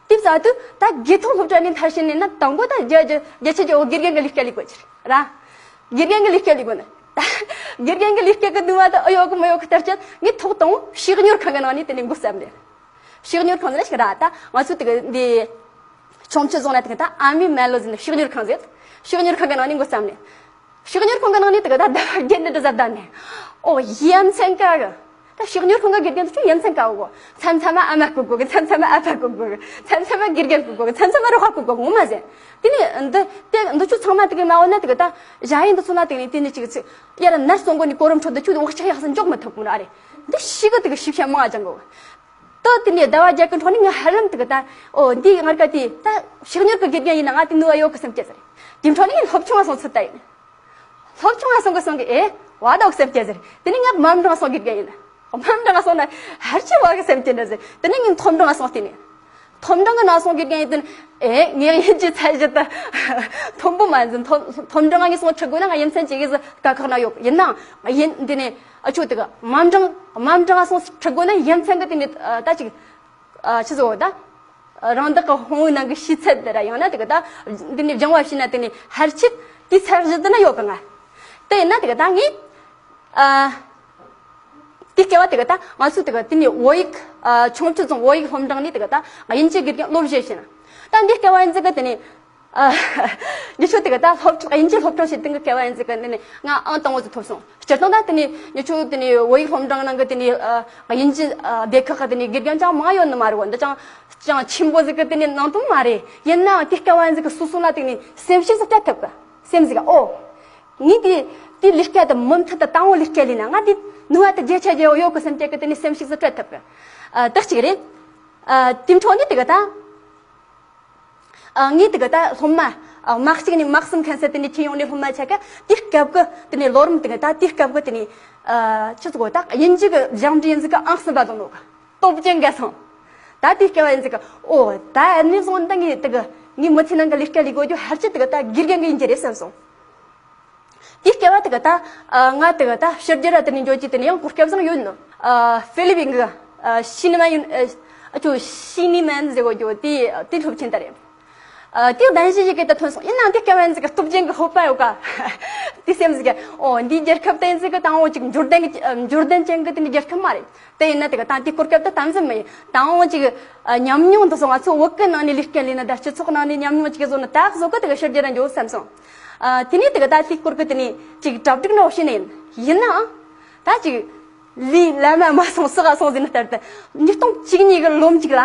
དེ་ཟ་དུས་ད་དགེ་ཐོག་སློབ་གྲྭ་ནས་མཐར་ཕྱིན་ནས་ན་དང་པོ་ད་རྒྱ་རྒྱ་རྒྱ་ཆེ་རྒྱ་བོ་དགེ་རྒན་གི་ལས་ཀ་ལས་དགོས་ཀྱི་ར། དགེ་རྒན་གི་ལས་ཀ་ལས་དགོས་ན་ད་དགེ་རྒན་གི་ལས་ཀ་གི་ནུ་བ་ད་ཨེ་ཡོད་གི་མ་ཡོད་གི་ལྟར་ཅན་ངས་ཐོག་དང་པོ་ཕྱི་སྨྱུར་ཁང་གི་ནང་ནས་དེ་ནས་འགོ་བརྩམས་ནས། ཕྱི་སྨྱུར་ཁང་ཟེར་ན་ཞིག་ར། ད་ང་ཚོ་དེ་གི་འདི་ཆུང་བཅུ་བཟུང་ན་དེ་གི་ད་ཨ་མའི་མ་ལོ་ཟེར་ནས་ཕྱི་སྨྱུར་ཁང་ཟེར། ཕྱི་སྨྱུར་ཁང་གི་ནང་ནས་འགོ་བརྩམས་ནས། ཕྱི་སྨྱུར་ཁང་གི་ནང་ནས་དེ་གི་ད་ཟླ་བ་བརྒྱད་འདི་འདྲ་ཟ་ད་ནས། ཨོ་ཡ་མཚན་ཀ་གི། ད་ཕྱི་སྨྱུར་ཁང་གི་དགེ་རྒན་དེ་ཚོ་ཡ་མཚན་ཀ་གོ། མཚམས་མཚམས་མ་ཨ་མ་བསྐོ་དགོས་གི། མཚམས་མཚམས་མ་ཨ་ཕ་བསྐོ་དགོས་གི། མཚམས་མཚམས་མ་དགེ་རྒན་བསྐོ་དགོས་གི། མཚམས་མཚམས་མ་རོགས་པ་བསྐོ་དགོས་གི་ངོ་མ་ཟེར། དེ་ནས་འདི་དེ་འདི་ཚོ་ཚང་མ་དེ་གི་མ་འོ་ན་དེ་གི་ད་ཞ་ཡིན་འདི་ཚོ་ན་དེ་ནས་དེ་ནས་ཅིག་ཚིག་ཡར་ནར་སོང་གོ་ནས་གོ་རིམ་ཁྲོད་དུ་ཁྱོད་བག་ཆགས་ཡག་སེ་འཇོག་མི་ཐུབ་གོ་ན་ཨ་རེ། འདི་ཤི་གི་དེ་གི་ཤི་བྱ་མང་ཨ་ཅང་གོ། ཏོ་དེ་ནས་ཟླ་བ་བརྒྱད་ཀྱི་འཕྲོ་ནས་ངས་ཧ་ལམ་དེ་གི་ད། ཨོ་འདི་ང་ར་ག་དེ་ད་ཕྱི་སྨྱུར་གི་དགེ་རྒན་ཡིན་ན་ང་དེ་ནུ་བ་ཡོད་གི་སེམས་སྐྱེ་ཟེར། དེ་འཕྲོ་ནས་ངས་སློབ་ཆུང་ང་སོང་ཚུལ་ལྟ་ཡིན། སློབ་ཆུང་ང་སོང་གི་སོང་གི་ཨེ་བ་དོག་སེམས་སྐྱེ་ཟེར། དེ་ནས་ངས་དམའ་འབྲིང་སོང་དགེ་རྒན་ཡིན། དམའ་འབྲིང་ང་སོང་ན་ཧར་ཆེ་བ་གི་སེམས་སྐྱེ་འདྲ་ཟེར། དེ་ནས་ངས་མཐོ་འབྲིང་ང་སོང་དེ་ནས། མཐོ་འབྲིང་གི་ནང་སོང་དགེ་རྒན་ཡིན་དུས་ཨེ་ངས་ཡིན་གྱི་ཚད་གཞི་ད་མཐོན་པོ་མ་ཟིན། མཐོ་མཐོ་འབྲིང་ང་ངས་སོང་ཁྲིད་དགོས་ན་ང་ཡིན་ཚན་ཅིག་གི་ཟི་དཀའ་ཁག་ན་ཡོད་ཡིན་ནའང་ཡིན་འདི་ནས་ཨ་ཆོ་དེ་གི་དམའ་འབྲིང་དམའ་འབྲིང་ང་སོང་ཁྲིད་དགོས་ན་ཡིན་ཚན་གི་དེ་ནས་ད་ཅིག་ཨ་ཆི་ཟོ་ད། རང་བདག་གི་ཧོང་བོའི་ནང་གི་ཤེས་ཚད་དེ་ར་ཡང་ན་དེ་གི་ད་འདི་ནས་སྦྱང་བ་བྱས་ན་དེ་ནས་ཧར་ཆེད་དེ་ཚད་གཞི་དེ་ན་ཡོད་གི་ང་། དེ་ཡིན་ན་དེ་གི་ད་ངས་ཨ། དེ་སྐྱེ་བ་དེ་གི་ད་ང་ཚོ་དེ་གི་དེ་ནས་བོད་ཡིག་ཨ་ཆུང་བཅུ་ཙམ་བོད་ཡིག་སློབ་འབྲིང་ནས་དེ་གི་ད་དབྱིན་ཇི་དགེ་རྒན་སློབ་གཞི་བྱས་ན། ད་འདི་སྐྱེ་བ་ཡིན་ཟིག་གི་དེ་ནས་ཨ། ཉི་ཆོ་དེ་གི་ད་སློབ་གྲྭ་དབྱིན་ཇི་སློབ་གྲྭ་ཞིག་དེང་གི་སྐྱེ་བ་ཡིན་ཟིག་གི་དེ་ནས་ང་ཨང་དང་པོ་ཟིག་ཐོབ་སོང་། སྤྱིར་བཏང་ད་དེ་ནས་ཉི་ཆོ་དེ་ནས་བོད་ཡིག་སློབ་འབྲིང་ནང་གི་དེ་ནས་ཨ་དབྱིན་ཇི་ཨ་སྡེ་ཁག་གི་དེ་ནས་དགེ་རྒན་ཅང་མང་ཡོད་ནི་མ་རེད་བ། འདི་ཅང་ཅང་ཆེན་པོ་ཟིག་གི་དེ་ནས་ནང་དོན་མ་རེད། ཡིན་ནའང་དེ་སྐྱེ་བ་ཡིན་ཟིག་གི་སོ་སོ་ལ་དེ་ནས་སེམས་ཤུགས་ཟིག་སྤྲད་ཐུབ་གི་སེམས་ཟིག་གི་ཨོ། ངས་དེ་དེ་ལས་ཀ་དེ་མུ་མཐུད་དུ་དང་པོ་ལས་ཀ་ལས་ན་ང་དེ་ནུས་པ་དེ་རྒྱ་ཆེ་རྒྱ་ཡོད་གི་སེམས་སྐྱེ་གི་དེ་ནས་སེམས་ཤུགས་ཟིག་སྤྲད་ཐུབ་གི། ཨ་དེ་གཅིག་རེད། ཨ་དེ་འཕྲོ་ནས་དེ་གི་ད། ཨ་ངས་དེ་གི་ད་སློབ་མ་ཨ་མ་གཅིག་ནས་མ་གསུམ་ཁན་ཟེར་དེ་ནས་ཁྱེར་ཡོང་ནས་སློབ་མ་ཆ་ག་དེ་སྐབས་གི་དེ་ནས་ལོ་རིམ་དེ་གི་ད་དེ་སྐབས་གི་དེ་ནས་ཨ་ཆི་ཟིག་གོ་ད་དབྱིན་ཇི་གི་སྦྱང་འབྲི་ཡིན་ཟིག་གི་ཨང་གསུམ་པ་དང་ནོ་གི་སྟོབས་ཅན་འགའ་སོང་། ད་དེ་སྐབས་ཡིན་ཟིག་གི་ཨོ་ད་ཨ་ནི་སོང་ད་ངས་དེ་གི་ངའི་མི་ཚེ་ནང་གི་ལས་ཀ་ལས་དགོས་རྒྱུ་ཧར་ཅི་དེ་གི་ད་དགེ་རྒན་གི་ཡིན་གྱི་རེད་བསམ་སོང་། དེའི་སྐབས་དེ་ག་ད་ང་དེ་ག་ད་ཕྱི་རྒྱལ་ར་དེ་ནས་འགྱོ་རྒྱུ་དེ་ནས་ཡང་གོ་སྐབས་བཟང་ཡོད་ནོ། ཨ་ཧྥི་ལི་པིན་གི་ཨ་ཤི་ནི་མན་ཡུན་ཨ་ཅོ་ཤི་ནི་མན་ཟེར་གོ་རྒྱུ་དེ་དེ་སློབ་ཆེན་ད་རེད། ཨ་དེ་གདན་ཞུ་ཞིག་གི་ད་ཐོན་སོང་། ཡིན་ནའང་དེ་སྐབས་ཡིན་ཟིག་གི་སྟོབས་ཅན་གི་ཧོ་པ་ཡོད་ཀ་དེ་སེམས་ཟིག་གི་ཨོ་འདི་རྒྱལ་ཁབ་དེ་ཡིན་ཟིག་གི་དང་འོ་ཅིག་འབྱོར་ལྡན་གི་འབྱོར་ལྡན་ཅན་གི་དེ་ནི་རྒྱལ་ཁབ་མ་རེད། དེ་ཡིན་ན་དེ་ག་ད་དེ་གོ་སྐབས་དེ་དམ་འཛིན་མི་ཡིན། དང་འོ་ཅིག་ཨ་ཉམས་མྱོང་དེ་སོང་ང་ཚོ་བོད་གི་ནང་ནས་ལས་ཀ་ལས་ན་ད་སྤྱི་ཚོགས་ནང་ནས་ཉམས་མྱོང་ཅིག་བཟོ་ན་ད་གཟོད་གི་དེ་ག་ཕྱི་རྒྱལ་ར་འགྱོ་བསམ་སོང་། ཨ་དེ་ནས་དེ་ག་ད་དེ་སྐོར་གི་དེ་ནས་ཅིག་གྲ་སྒྲིག་ནོ་བྱས་ནས་ཡིན། ཡིན་ནའང་ད་ཅིག་ལས་ལ་མ་མ་སོང་ཟིག་ག་སོང་ཟིན་ན་ལྟར་དུ་ཉིས་སྟོང་བཅུ་གཉིས་གི་ལོ་མཇུག་ལ་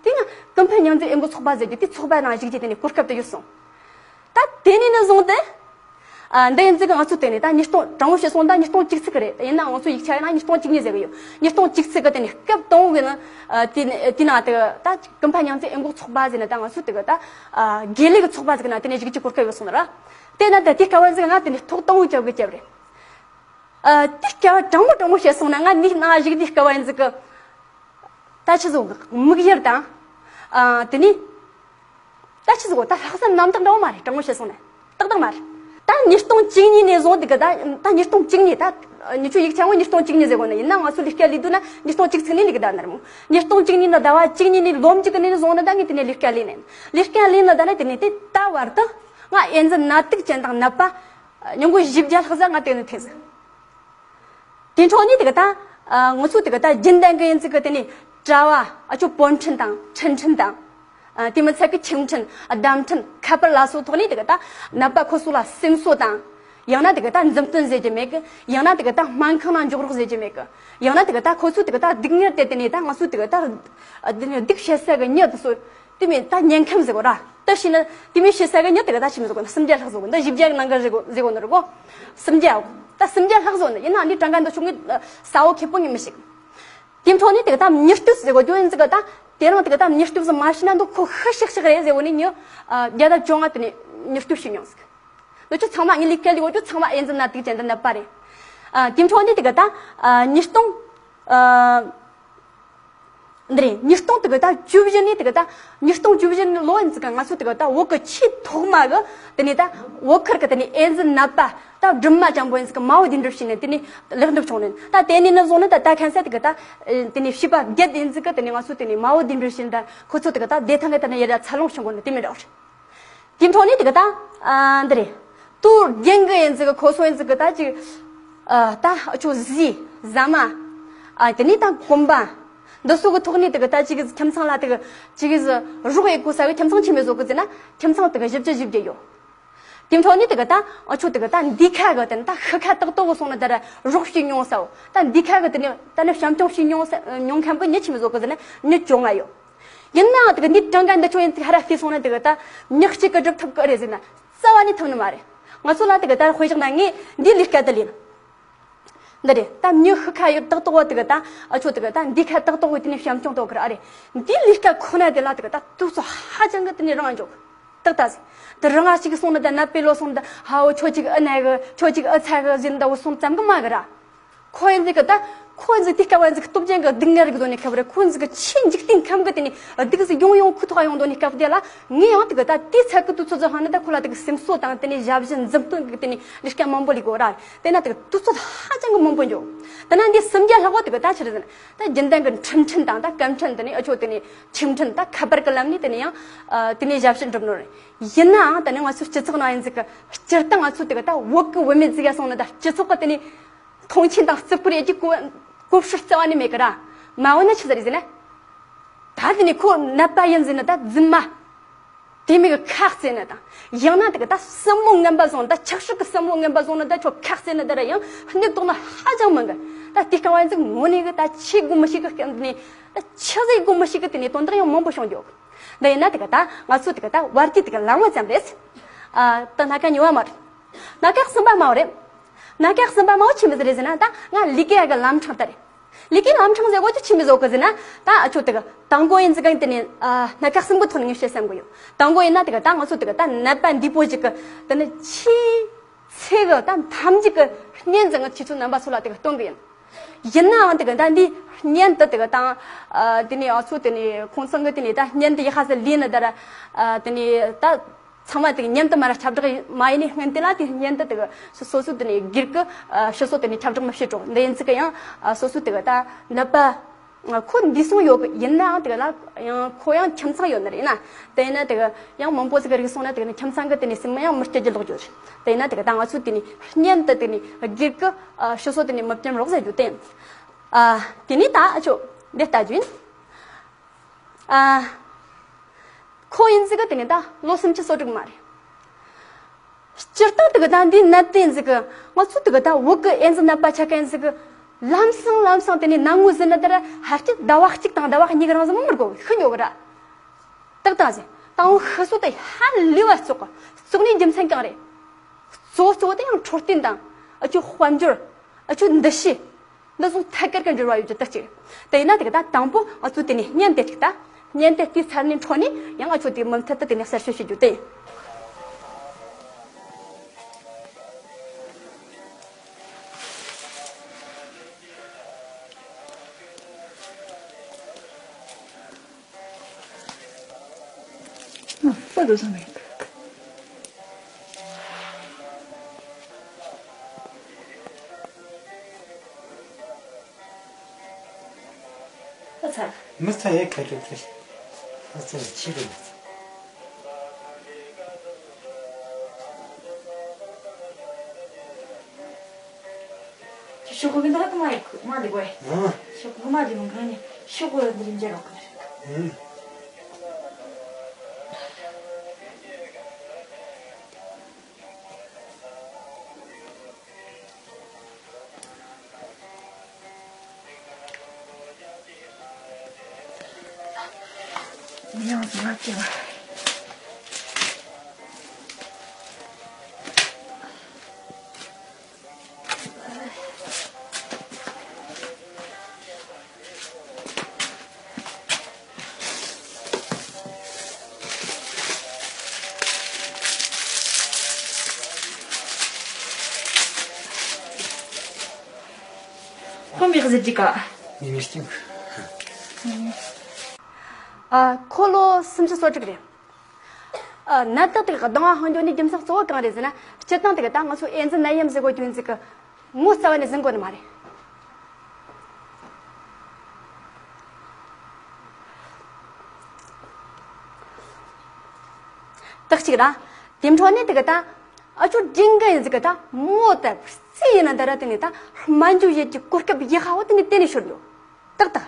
དེ་ང་ཀུན་ཕན་སྙིང་རྗེ་ཨེ་འགོག་ཚོགས་པ་ཟེར་རྒྱུ་དེ་ཚོགས་པ་ནང་ཞུགས་རྒྱུ་དེ་ནས་གོ་སྐབས་དེ་ཡོད་སོང་། ད་དེ་ནས་ནི་བཟུང་སྟེ། ཨ་འདི་ཡིན་ཙི་གི་ང་ཚོ་དེ་ནས་ད་ཉིས་སྟོང་དྲང་པོ་བཤད་སོང་ད་ཉིས་སྟོང་བཅུ་གཅིག་གི་རེད། ཡིན་ན་ང་ཚོ་ཡིག་ཆ་ཡིན་ན་ཉིས་སྟོང་བཅུ་གཉིས་ཟེར་གི་ཡོད། ཉིས་སྟོང་བཅུ་གཅིག་གི་དེ་ནས་སྐབས་དང་པོ་གི་ནི་ཨ་དེ་ནས་དེ་ན་དེ་ད་ཀུན་ཕན་སྙིང་རྗེ་ཨེ་འགོག་ཚོགས་པ་ཟེར་ན་ད་ང་ཚོ་དེ་གི་ད་ཨ་དགེ་ལས་གི་ཚོགས་པ་ཟེར་གི་ན་དེ་ནས་ཞུགས་རྒྱུ་གོ་སྐབས་ཡོད་སོང་ན་ར། དེ་ན་ད་དེ་སྐབས་ཡིན་ཙི་གི་ང་དེ་ནས་ཐོག་དང་པོ་རྒྱབ་གི་རྒྱབ་རེད། ཨ་དེ་སྐབས་དྲང་པོ་དྲང་པོ་བཤད་སོང་ན་ང་ནི་ན་ཞུགས་དེ་སྐབས་ཡིན་ཙི་གི། ད་ཆི་ཟིག་དམིགས་ཡུལ་དང་། ཨ་དེ་ནི། ད་ཆི་ཟིག་ད་ལྷག་བསམ་རྣམ་དག་འདྲ་བོ་མ་རེད། དྲང་མོ་བཤད་སོང་ན། ཏག་ཏག་མ་རེད། ད་ ད་ཉིས་སྟོང་བཅུ་གཉིས་ནས་བཟུང་དེ་གི་ད་ད་ཉིས་སྟོང་བཅུ་གཉིས་ད་ཉི་ཆོ་ཡིག་ཆ་ངོ་ཉིས་སྟོང་བཅུ་གཉིས་ཟེར་གོ་ནི་ཡིན་ན། ང་ཚོ་ལས་ཀ་ལས་དུས་ན་ཉིས་སྟོང་བཅུ་གཅིག་ནས་ལས་ཀ་ད་ནར་མོ། ཉིས་སྟོང་བཅུ་གཉིས་ནས་ཟླ་བ་བཅུ་གཉིས་ནས་ལོ་མཇུག་གི་ནས་བཟུང་ན་ད་ངས་དེ་ནས་ལས་ཀ་ལས་ནས་ལས་ཀ་ལས་ན་ད་ནས་དེ་ནས་དེ་ད་བར་དུ་ང་ཨེ་ཛི་ནད་དུག་ཅན་དང་ནད་པ་ཉུང་གུ་བཞི་བརྒྱ་ལྷག་ཙམ་ང་དེ་ནས་ཐེངས་ཟིན། དེ་འཕྲོ་ནས་དེ་ག་ད་ང་ཚོ་དེ་ག་ད་རྒྱུན་ལྡན་གི་ཡིན་ཚིག་གི་དེ་ནས་གྲྭ་བ་ཨ་ཆོ་པོན་ཁྲིན་དང་ཁྲིན་ཁྲིན་དང་། ཨ། དེ་མི་ཚད་ཀྱི་ཁྱིམ་ཁྲིན། ཨ། བདམས་ཁྲིན། ཁ་པར་ལ་སོགས་ཐོག་ནས་དེ་ག་ད་ནད་པ་ཁོ་ཚོ་ལ་སེམས་གསོ་དང་། ཡང་ན་དེ་ག་ད་མཛུབ་སྟོན་ཟེར་གྱི་མེད་གི། ཡང་ན་དེ་ག་ད་སྨན་ཁང་ནང་འཇོག་རོགས་ཟེར་གྱི་མེད་གི། ཡང་ན་དེ་ག་ད་ཁོ་ཚོ་དེ་ག་ད་སྡུག་བསྔལ་དེ་དེ་ནས་ད་ང་ཚོ་དེ་ག་ད་སྡུག་བཤད་ས་གི་མྱི་དེ་ཚོ་དེ་མི་ད་ཉེན་ཁམས་ཟེར་གོ་ར། ད་ཤི་ན་དེ་མི་ཤི་ས་གི་མྱི་དེ་ག་ད་ཤི་མི་ཟེར་གོ་ན་སུམ་བརྒྱ་ལྷག་ཟེར་གོ་ད་བཞི་བརྒྱ་གི་ནང་གི་ཟེར་གོ་ཟེར་གོ་ནི་རེད་གོ། སུམ་བརྒྱ་ད་སུམ་བརྒྱ་ལྷག་ཟེར་ནི་ཡིན་ན་འདི་གྲངས་ཀ་འདི་ཆུང་གི་ས་བོ་ཁེ་པོ་ངས་མི་ཤེས། དེ་འཕྲོ་ནས་དེ་ག་ད་མྱུར་སྐྱོབ་ཟེར་གོ་ཇོ་ཡིན་ཟེར་གོ་ད། དེ་རིང་དེ་ག་ད་མྱུར་སྐྱོབ་ཟེར་མ་ཤེས་ན་འདུག་ཁོ་ཤི་ཤག་ཤག་རེད་ཟེར་གོ་ནི་ཉི་བརྒྱ་དང་བཅོ་ལྔ་དེ་ནས་མྱུར་སྐྱོབ་ཤི་མྱོང་ཟིག་འདི་ཆོ་ཚང་མ་ངའི་ལས་ཀ་ལས་གོ་ཆོ་ཚང་མ་ཨེ་ཛི་ནད་དུག་ཅན་དུ་ནད་པ་རེད། ཨ། དེ་འཕྲོ་ནས་དེ་ག་ད་ཨ་ཉིས་སྟོང་ཨ་འདི་རེད། ཉིས་སྟོང་དེ་ག་ད་བཅུ་བཞི་ནས་དེ་ག་ད་ཉིས་སྟོང་བཅུ་བཞི་ནས་ལོ་ཡིན་ཟིག་ག་ང་ཚོ་དེ་ག་ད་བོད་གི་ཆེས་ཐོག་མ་གི་དེ་ནས་ད་བོད་ཁུལ་གི་དེ་ནས་ཨེ་ཛི་ནད་པ་ད་སྦྲུམ་མ་ཅན་པོ་ཡིན་ཟིག་ག་མ་འོ་དེ་འགྲུབ་བྱས་ནས་དེ་ནས་ལེགས་འགྲུབ་བྱུང་ནས་ད་དེ་ནས་ནི་བཟུང་ནས་ད་ད་ཁན་ས་དེ་ག་ད་དེ་ནས་བྱིས་པ་བརྒྱད་ཡིན་ཟིག་ག་དེ་ནས་ང་ཚོ་དེ་ནས་མ་འོ་དེ་འགྲུབ་བྱས་ནས་ད་ཁོ་ཚོ་དེ་ག་ད་བདེ་ཐང་གི་ད་ནས་ཡར་འཚར་ལོངས་བྱུང་གོ་ནས་དེ་མི་འདྲ་བ་རེད། དེ་འཕྲོ་ནས་དེ་ག་ད་ཨ་འདི་རེད། དུ་རྒན་གི་ཡིན་ཟིག་གི་ཁོ་ཚོ་ཡིན་ཟིག་གི་ད་ཅིག་ཨ་ད་ཨ་ཆོ་ཟི་ཟ་མ་ཨ་དེ་ནས་ད་གོམ་པ་འདི་ཚོ་གི་ཐོག་ནས་དེ་ག་ད་ཅིག་ཁྱིམ་ཚང་ལ་དེ་ག་ཅིག་རོགས་ཡེ་གོ་ས་གི་ཁྱིམ་ཚང་ཆི་མེད་བཟོ་གི་ཟེར་ན་ཁྱིམ་ཚང་དེ་ག་བཞི་བཅུ་བཞི་བརྒྱད་ཡོད། དེ་འཕྲོ་ནས་དེ་ག་ད་ཨ་ཆོ་དེ་ག་ད་འདི་ཁ་གི་དེ་ནས་ད་ཤི་ཁ་ཏག་ཏག་གི་སོང་ན་ད་ར་རོགས་ཤིག་མྱོང་ས་བོ་ད་འདི་ཁ་གི་དེ་ནས་ད་ནི་བྱམས་སྐྱོང་ཞིག་མྱོང་ས་མྱོང་མཁན་གི་མྱི་ཆི་མེད་བཟོ་གི་ཟེར་ན་མྱི་བཅོ་ལྔ་ཡོད། ཡིན་ནའང་དེ་ག་འདི་གྲངས་ཀ་འདི་ཆོ་ཡིན་ཚིག་ཧ་ར་ཤི་སོང་ན་དེ་ག་ད་མྱི་གཅིག་གི་སྒྲུབ་ཐུབ་གི་རེད་ཟེར་ན་རྩ་བ་ནས་ཐུབ་ནི་མ་རེད། ང་ཚོ་ལ་དེ་ག་ད་དཔེ་བཞག་ན་ངས་འདི་ལས་ཀ་དེ་ལས་ན། འདི་རེད། ད་མྱི་ཤི་ཁ་ཡོད་ཏག་ཏག་བ་དེ་ག་ད་ཨ་ཆོ་དེ་ག་ད་འདི་ཁ་ཏག་ཏག་བ་དེ་ནས་བྱམས་སྐྱོང་ཐོག་གི་ར་རེད། འདི་ལས་ཀ་ཁོ་ན་དེ་ལ་དེ་ག་ད་དུས་ཚོད་ཧ་ཅང་གི་དེ་ནས་རང་འཇོག་ཏག་ཏག་ཟིག་དེ་རང་ང་ཞིག་སོང་ན་ད་ནད་པའི་ལོ་སོང་ད་ཧ་འོ་ཁྱོད་ཅིག་ཨ་ན་གི་ཁྱོད་ཅིག་ཨ་ཚ་གི་ཟིན་ད་བུ་སོང་ཙམ་གི་མ་གི་ར། ཁོ་ཡིན་ཟིག་གི་ད་ཁོ་ཡིན་ཟིག་དེ་སྐབས་ཡིན་ཟིག་གི་སྟོབས་ཅན་གི་སྡུག་བསྔལ་གི་དོན་ནས་ཁ་བ་རེད། ཁོ་ཡིན་ཟིག་གི་ཆེས་འཇིག་རྟེན་ཁམས་གི་དེ་ནས་སྡུག་ཟིག་ཡོང་ཡོང་ཁུ་ཐོག་ཡོང་དོན་ནས་སྐབས་དེ་ལ་ངས་ཡང་དེ་གི་ད་དེའི་ཚད་གི་དུས་ཚོད་ཟིག་ཧ་ན་ད་ཁོ་ལ་དེ་གི་སེམས་གསོ་དང་དེ་ནས་ཞབས་ཞུ་མཛུབ་སྟོན་གི་དེ་ནས་ལས་ཀ་མང་པོ་ལས་གོ་ར། དེ་ན་དེ་གི་དུས་ཚོད་ཧ་ཅང་གི་མང་པོ་འཇོག་དེ་ན་འདི་སུམ་བརྒྱ་ལྷག་པོ་དེ་གི་ད་ཆི་རེད་ཟེར་ན་ད་རྒྱུན་ལྡན་གི་ཁྲིམས་ཁྲིམས་དང་ད་སྐད་ཁྲིམས་དེ་ནས་ཨ་ཆོ་དེ་ནས་ཁྱིམ་ཁྲིམས་ད་ཁ་པར་གི་ལམ་ནས་དེ་ནས་ཡང་དེ་ནས་ཞབས་ཞུ་འགྲུབ་ནོ་རེད། ཡིན་ནའང་ད་ནི་ང་ཚོའི་སྤྱི་ཚོགས་ནང་ཡིན་ཟིག་གི་སྤྱིར་བཏང་ང་ཚོ་དེ་ག་ད་བོད་གི་བུད་མེད་ཟིག་ཡ་སོང་ན་ད་སྤྱི་ཚོགས་གི་དེ་ནི་མཐོང་ཆེན་དང་བརྩི་བཀུར་ཡེད་ཀྱི་གོ་གོ་སྲོལ་རྩ་བ་ནས་མེད་གི་ར། མ་འོ་ན་ཆི་ཟེར་ཟེར་ན། ད་དེ་ནི་ཁོ་ནད་པ་ཡིན་ཟེར་ན་ད་རྫུན་མ། དེ་མི་གི་ཁ་རྩེ་ན་དང་། ཡང་ན་དེ་ག་ད་སྲིན་མོ་ངན་པ་སོང་ད་ཆག་ཤུགས་གི་སྲིན་མོ་ངན་པ་སོང་ན་ད་ཁྱོད་ཁ་རྩེ་ན་ད་ར་ཡང་སྣེ་གཏོང་ན་ཧ་ཅང་མང་གི། ད་དེ་སྐབས་བ་ཡིན་ཟིག་ངོ་ནས་གི་ད་ཆི་དགོས་མི་ཤེས་གི་སྐབས་ནས་ད་ཆི་ཟིག་དགོས་མི་ཤེས་གི་དེ་ནས་དོན་དག་ཡང་མང་པོ་བྱུང་འགྱོ་གི། འདི་ཡིན་ན་དེ་ག་ད་ང་ཚོ་དེ་ག་ད་བར་གྱི་དེ་ག་ལམ་བུ་ཙམ་རེད། ཨ། ད་སྣ་ཁ་གཉིས་པ་མ་རེད། སྣ་ཁ་གསུམ་པ་མ་རེད། སྣ་ཁ་གསུམ་པ་མ་ཆི་མི་ཟིག་རེད་ཟེར་ན་ད་ང་ལི་ཀ་གི་ལམ་འཕྲང་ད་རེད། ལི་ཀའི་ལམ་འཕྲང་ཟེར་གོ་ཆི་མི་ཟོ་གི་ཟེར་ན་ད་ཨ་ཆོ་དེ་ག་དང་པོ་ཡིན་ཟིག་ག་དེ་ནས་ཨ་སྣ་ཁ་གསུམ་གི་ཐོག་ནས་ངས་བཤད་བསམ་གི་ཡོད། དང་པོ་ཡིན་ན་དེ་ག་ད་ང་ཚོ་དེ་ག་ད་ནད་པ་འདི་པོ་ཞིག་གི་དེ་ནི་ཆེས་ཚེ་གི་ད་ཐམས་ཅད་གི་བརྙན་ཟིག་ང་ཁྱེད་ཚོ་རྣམ་པ་ཚོ་ལ་དེ་ག་སྟོན་གི་ཡིན། ཡིན་ནའང་དེ་ག་ད་འདི་བརྙན་དུ་དེ་ག་དང་། ཨ། དེ་ནས་ཨ་ཚོ་དེ་ནས་ཁོང་ཚང་གི་དེ་ནས་ད་བརྙན་དུ་ཡི་ཧ་ས་ལི་ན་ད་ར། ཨ། དེ་ནས་ད་ཚང་མ་དེ་ག་མཉམ་དུ་མ་ར་ཁྱབ་བསྒྲགས་མ་ཡིན་ནི་སྔོན་དེ་ལ་དེ་བརྙན་དུ་དེ་ག་སོ་སོ་སོ་དེ་ནས་སྒེར་གི་ཨ་ཕྱི་སོ་དེ་ནས་ཁྱབ་བསྒྲགས་མི་བྱེད་འགྲོ་འདི་ཡིན་ཚིག་གི་ཡང་ཨ་སོ་སོ་དེ་ག་ད་ནད་པ་ཁོ་འདི་སོང་ཡོད་གི། ཡིན་ནའང་དེ་ག་ལ་ཡང་ཁོ་ཡང་ཁྱིམ་ཚང་ཡོད་ནི་རེད་ན། དེ་ཡིན་ན་དེ་ག་ཡང་མང་པོ་ཟིག་གི་རིགས་སོང་ན་དེ་ག་ནི་ཁྱིམ་ཚང་གི་དེ་ནས་སེམས་ཡང་མི་སྐྱིད་ཀྱི་ལོག་འགྱོ་རེད། དེ་ཡིན་ན་དེ་ག་ད་ང་ཚོ་དེ་ནས་བརྙན་དུ་དེ་ནས་སྒེར་གི་ཨ་ཕྱི་སོ་དེ་ནས་མི་བཅམ་རོགས་ཟེར་རྒྱུ་དེ། ཨ། དེ་ནས་ད་ཨ་ཆོ་འདི་ལྟ་རྒྱུ་ཡིན། ཨ། ཁོ་ཡིན་ཟིག་གི་དེ་ནས་ད་ལོ་སུམ་ཅུ་སོ་དྲུག་མ་རེད། སྤྱིར་བཏང་དེ་ག་ད་འདི་ནད་དེ་ཡིན་ཟིག་གི་ང་ཚོ་དེ་ག་ད་བོད་གི་ཨེ་ཛི་ནད་པ་ཆ་ག་ཡིན་ཟིག་གི་ལམ་སང་ལམ་སང་དེ་ནས་ནད་ངོ་ཟིན་ན་ད་ར་ཧ་ཅི་ཟླ་བ་གཅིག་དང་ཟླ་བ་གཉིས་གི་རང་ཟིག་མི་མི་དགོ་གི་ཤི་འགྱོ་གི་ར། ཏག་ཏག་ཟེར། ད་འོ་ཤི་སོ་དེ་ཧ་ལས་པ་བཙོག་གི། བཙོག་ནི་རྒྱུ་མཚན་གང་རེད། གཙོ་བོ་གཙོ་བོ་དེ་ཡང་འཕྲོད་བསྟེན་དང་། ཨ་ཆོ་དཔལ་འབྱོར། ཨ་ཆོ་འདུ་ཤེས། འདི་ཚོ་ཐད་ཀར་གྱི་འབྲེལ་བ་ཡོད་རྒྱུ་ད་གཅིག་དེ་ཡིན་ན་དེ་ག་ད་དང་པོ་ང་ཚོ་དེ་ནས་བརྙན་དེ་གཅིག་ད། བརྙན་དེ་དེའི་ཚར་ནས་འཕྲོ་ནས་ཡང་ང་ཚོ་དེ་མུ་མཐུད་དུ་དེ་ནས་གསར་ཤོས་བྱེད་རྒྱུ་དེ་ཡིན། ཨ། ཕ་དུ་སོང་མེད། ཚར། མི་ཚར་ཡེ་ཁ་ཏོ་ཏེ། ཨ་ཙི་ཆི་རེད། ཤོག་གུ་འདི་ལ་མ་ཡིག་མ་འདི་གོ་ཨེ། ཨ། ཤོག་གུ་མ་འདི་མོ་གང་ནས་ཤོག་གུ་འདི་རིམ་བྱེད་རོགས་གི། ཨ། ཁོ་མི་གཟི་ཅི་ཀ། མི་མི་སྐྱིད། ཨ། ཁོ་ལོ་སུམ་ཅུ་སོ་དྲུག་རེད། ཨ། ནད་རྟགས་དེ་གི་གདེང་བ་ཧང་འགྱོ་ནི་རྒྱུ་མཚན་གཙོ་བོ་གང་རེད་ཟེར་ན། སྤྱིར་བཏང་དེ་གི་ད་ང་ཚོ་ཨེ་ཛི་ནད་ཡམས་ཟེར་གོ་རྒྱུ་འཛི་གི་ངོ་རྩ་བ་ནས་ཟིན་གོ་ནི་མ་རེད། ཏག་ཅིག་ར། དེ་འཕྲོ་ནས་དེ་གི་ད་ཨ་ཆོ་འབྲིང་གི་ཡིན་ཟིག་གི་ད་མོ་ད་རྩི་ཡིན་ན་ད་ར་དེ་ནས་ད་སྨན་བཅོས་ཡེད་ཀྱི་གོ་སྐབས་ཡག་ཧ་བོ་དེ་ནས་དེ་ནས་ཤོར་འགྱོ། ཏག་ཏག།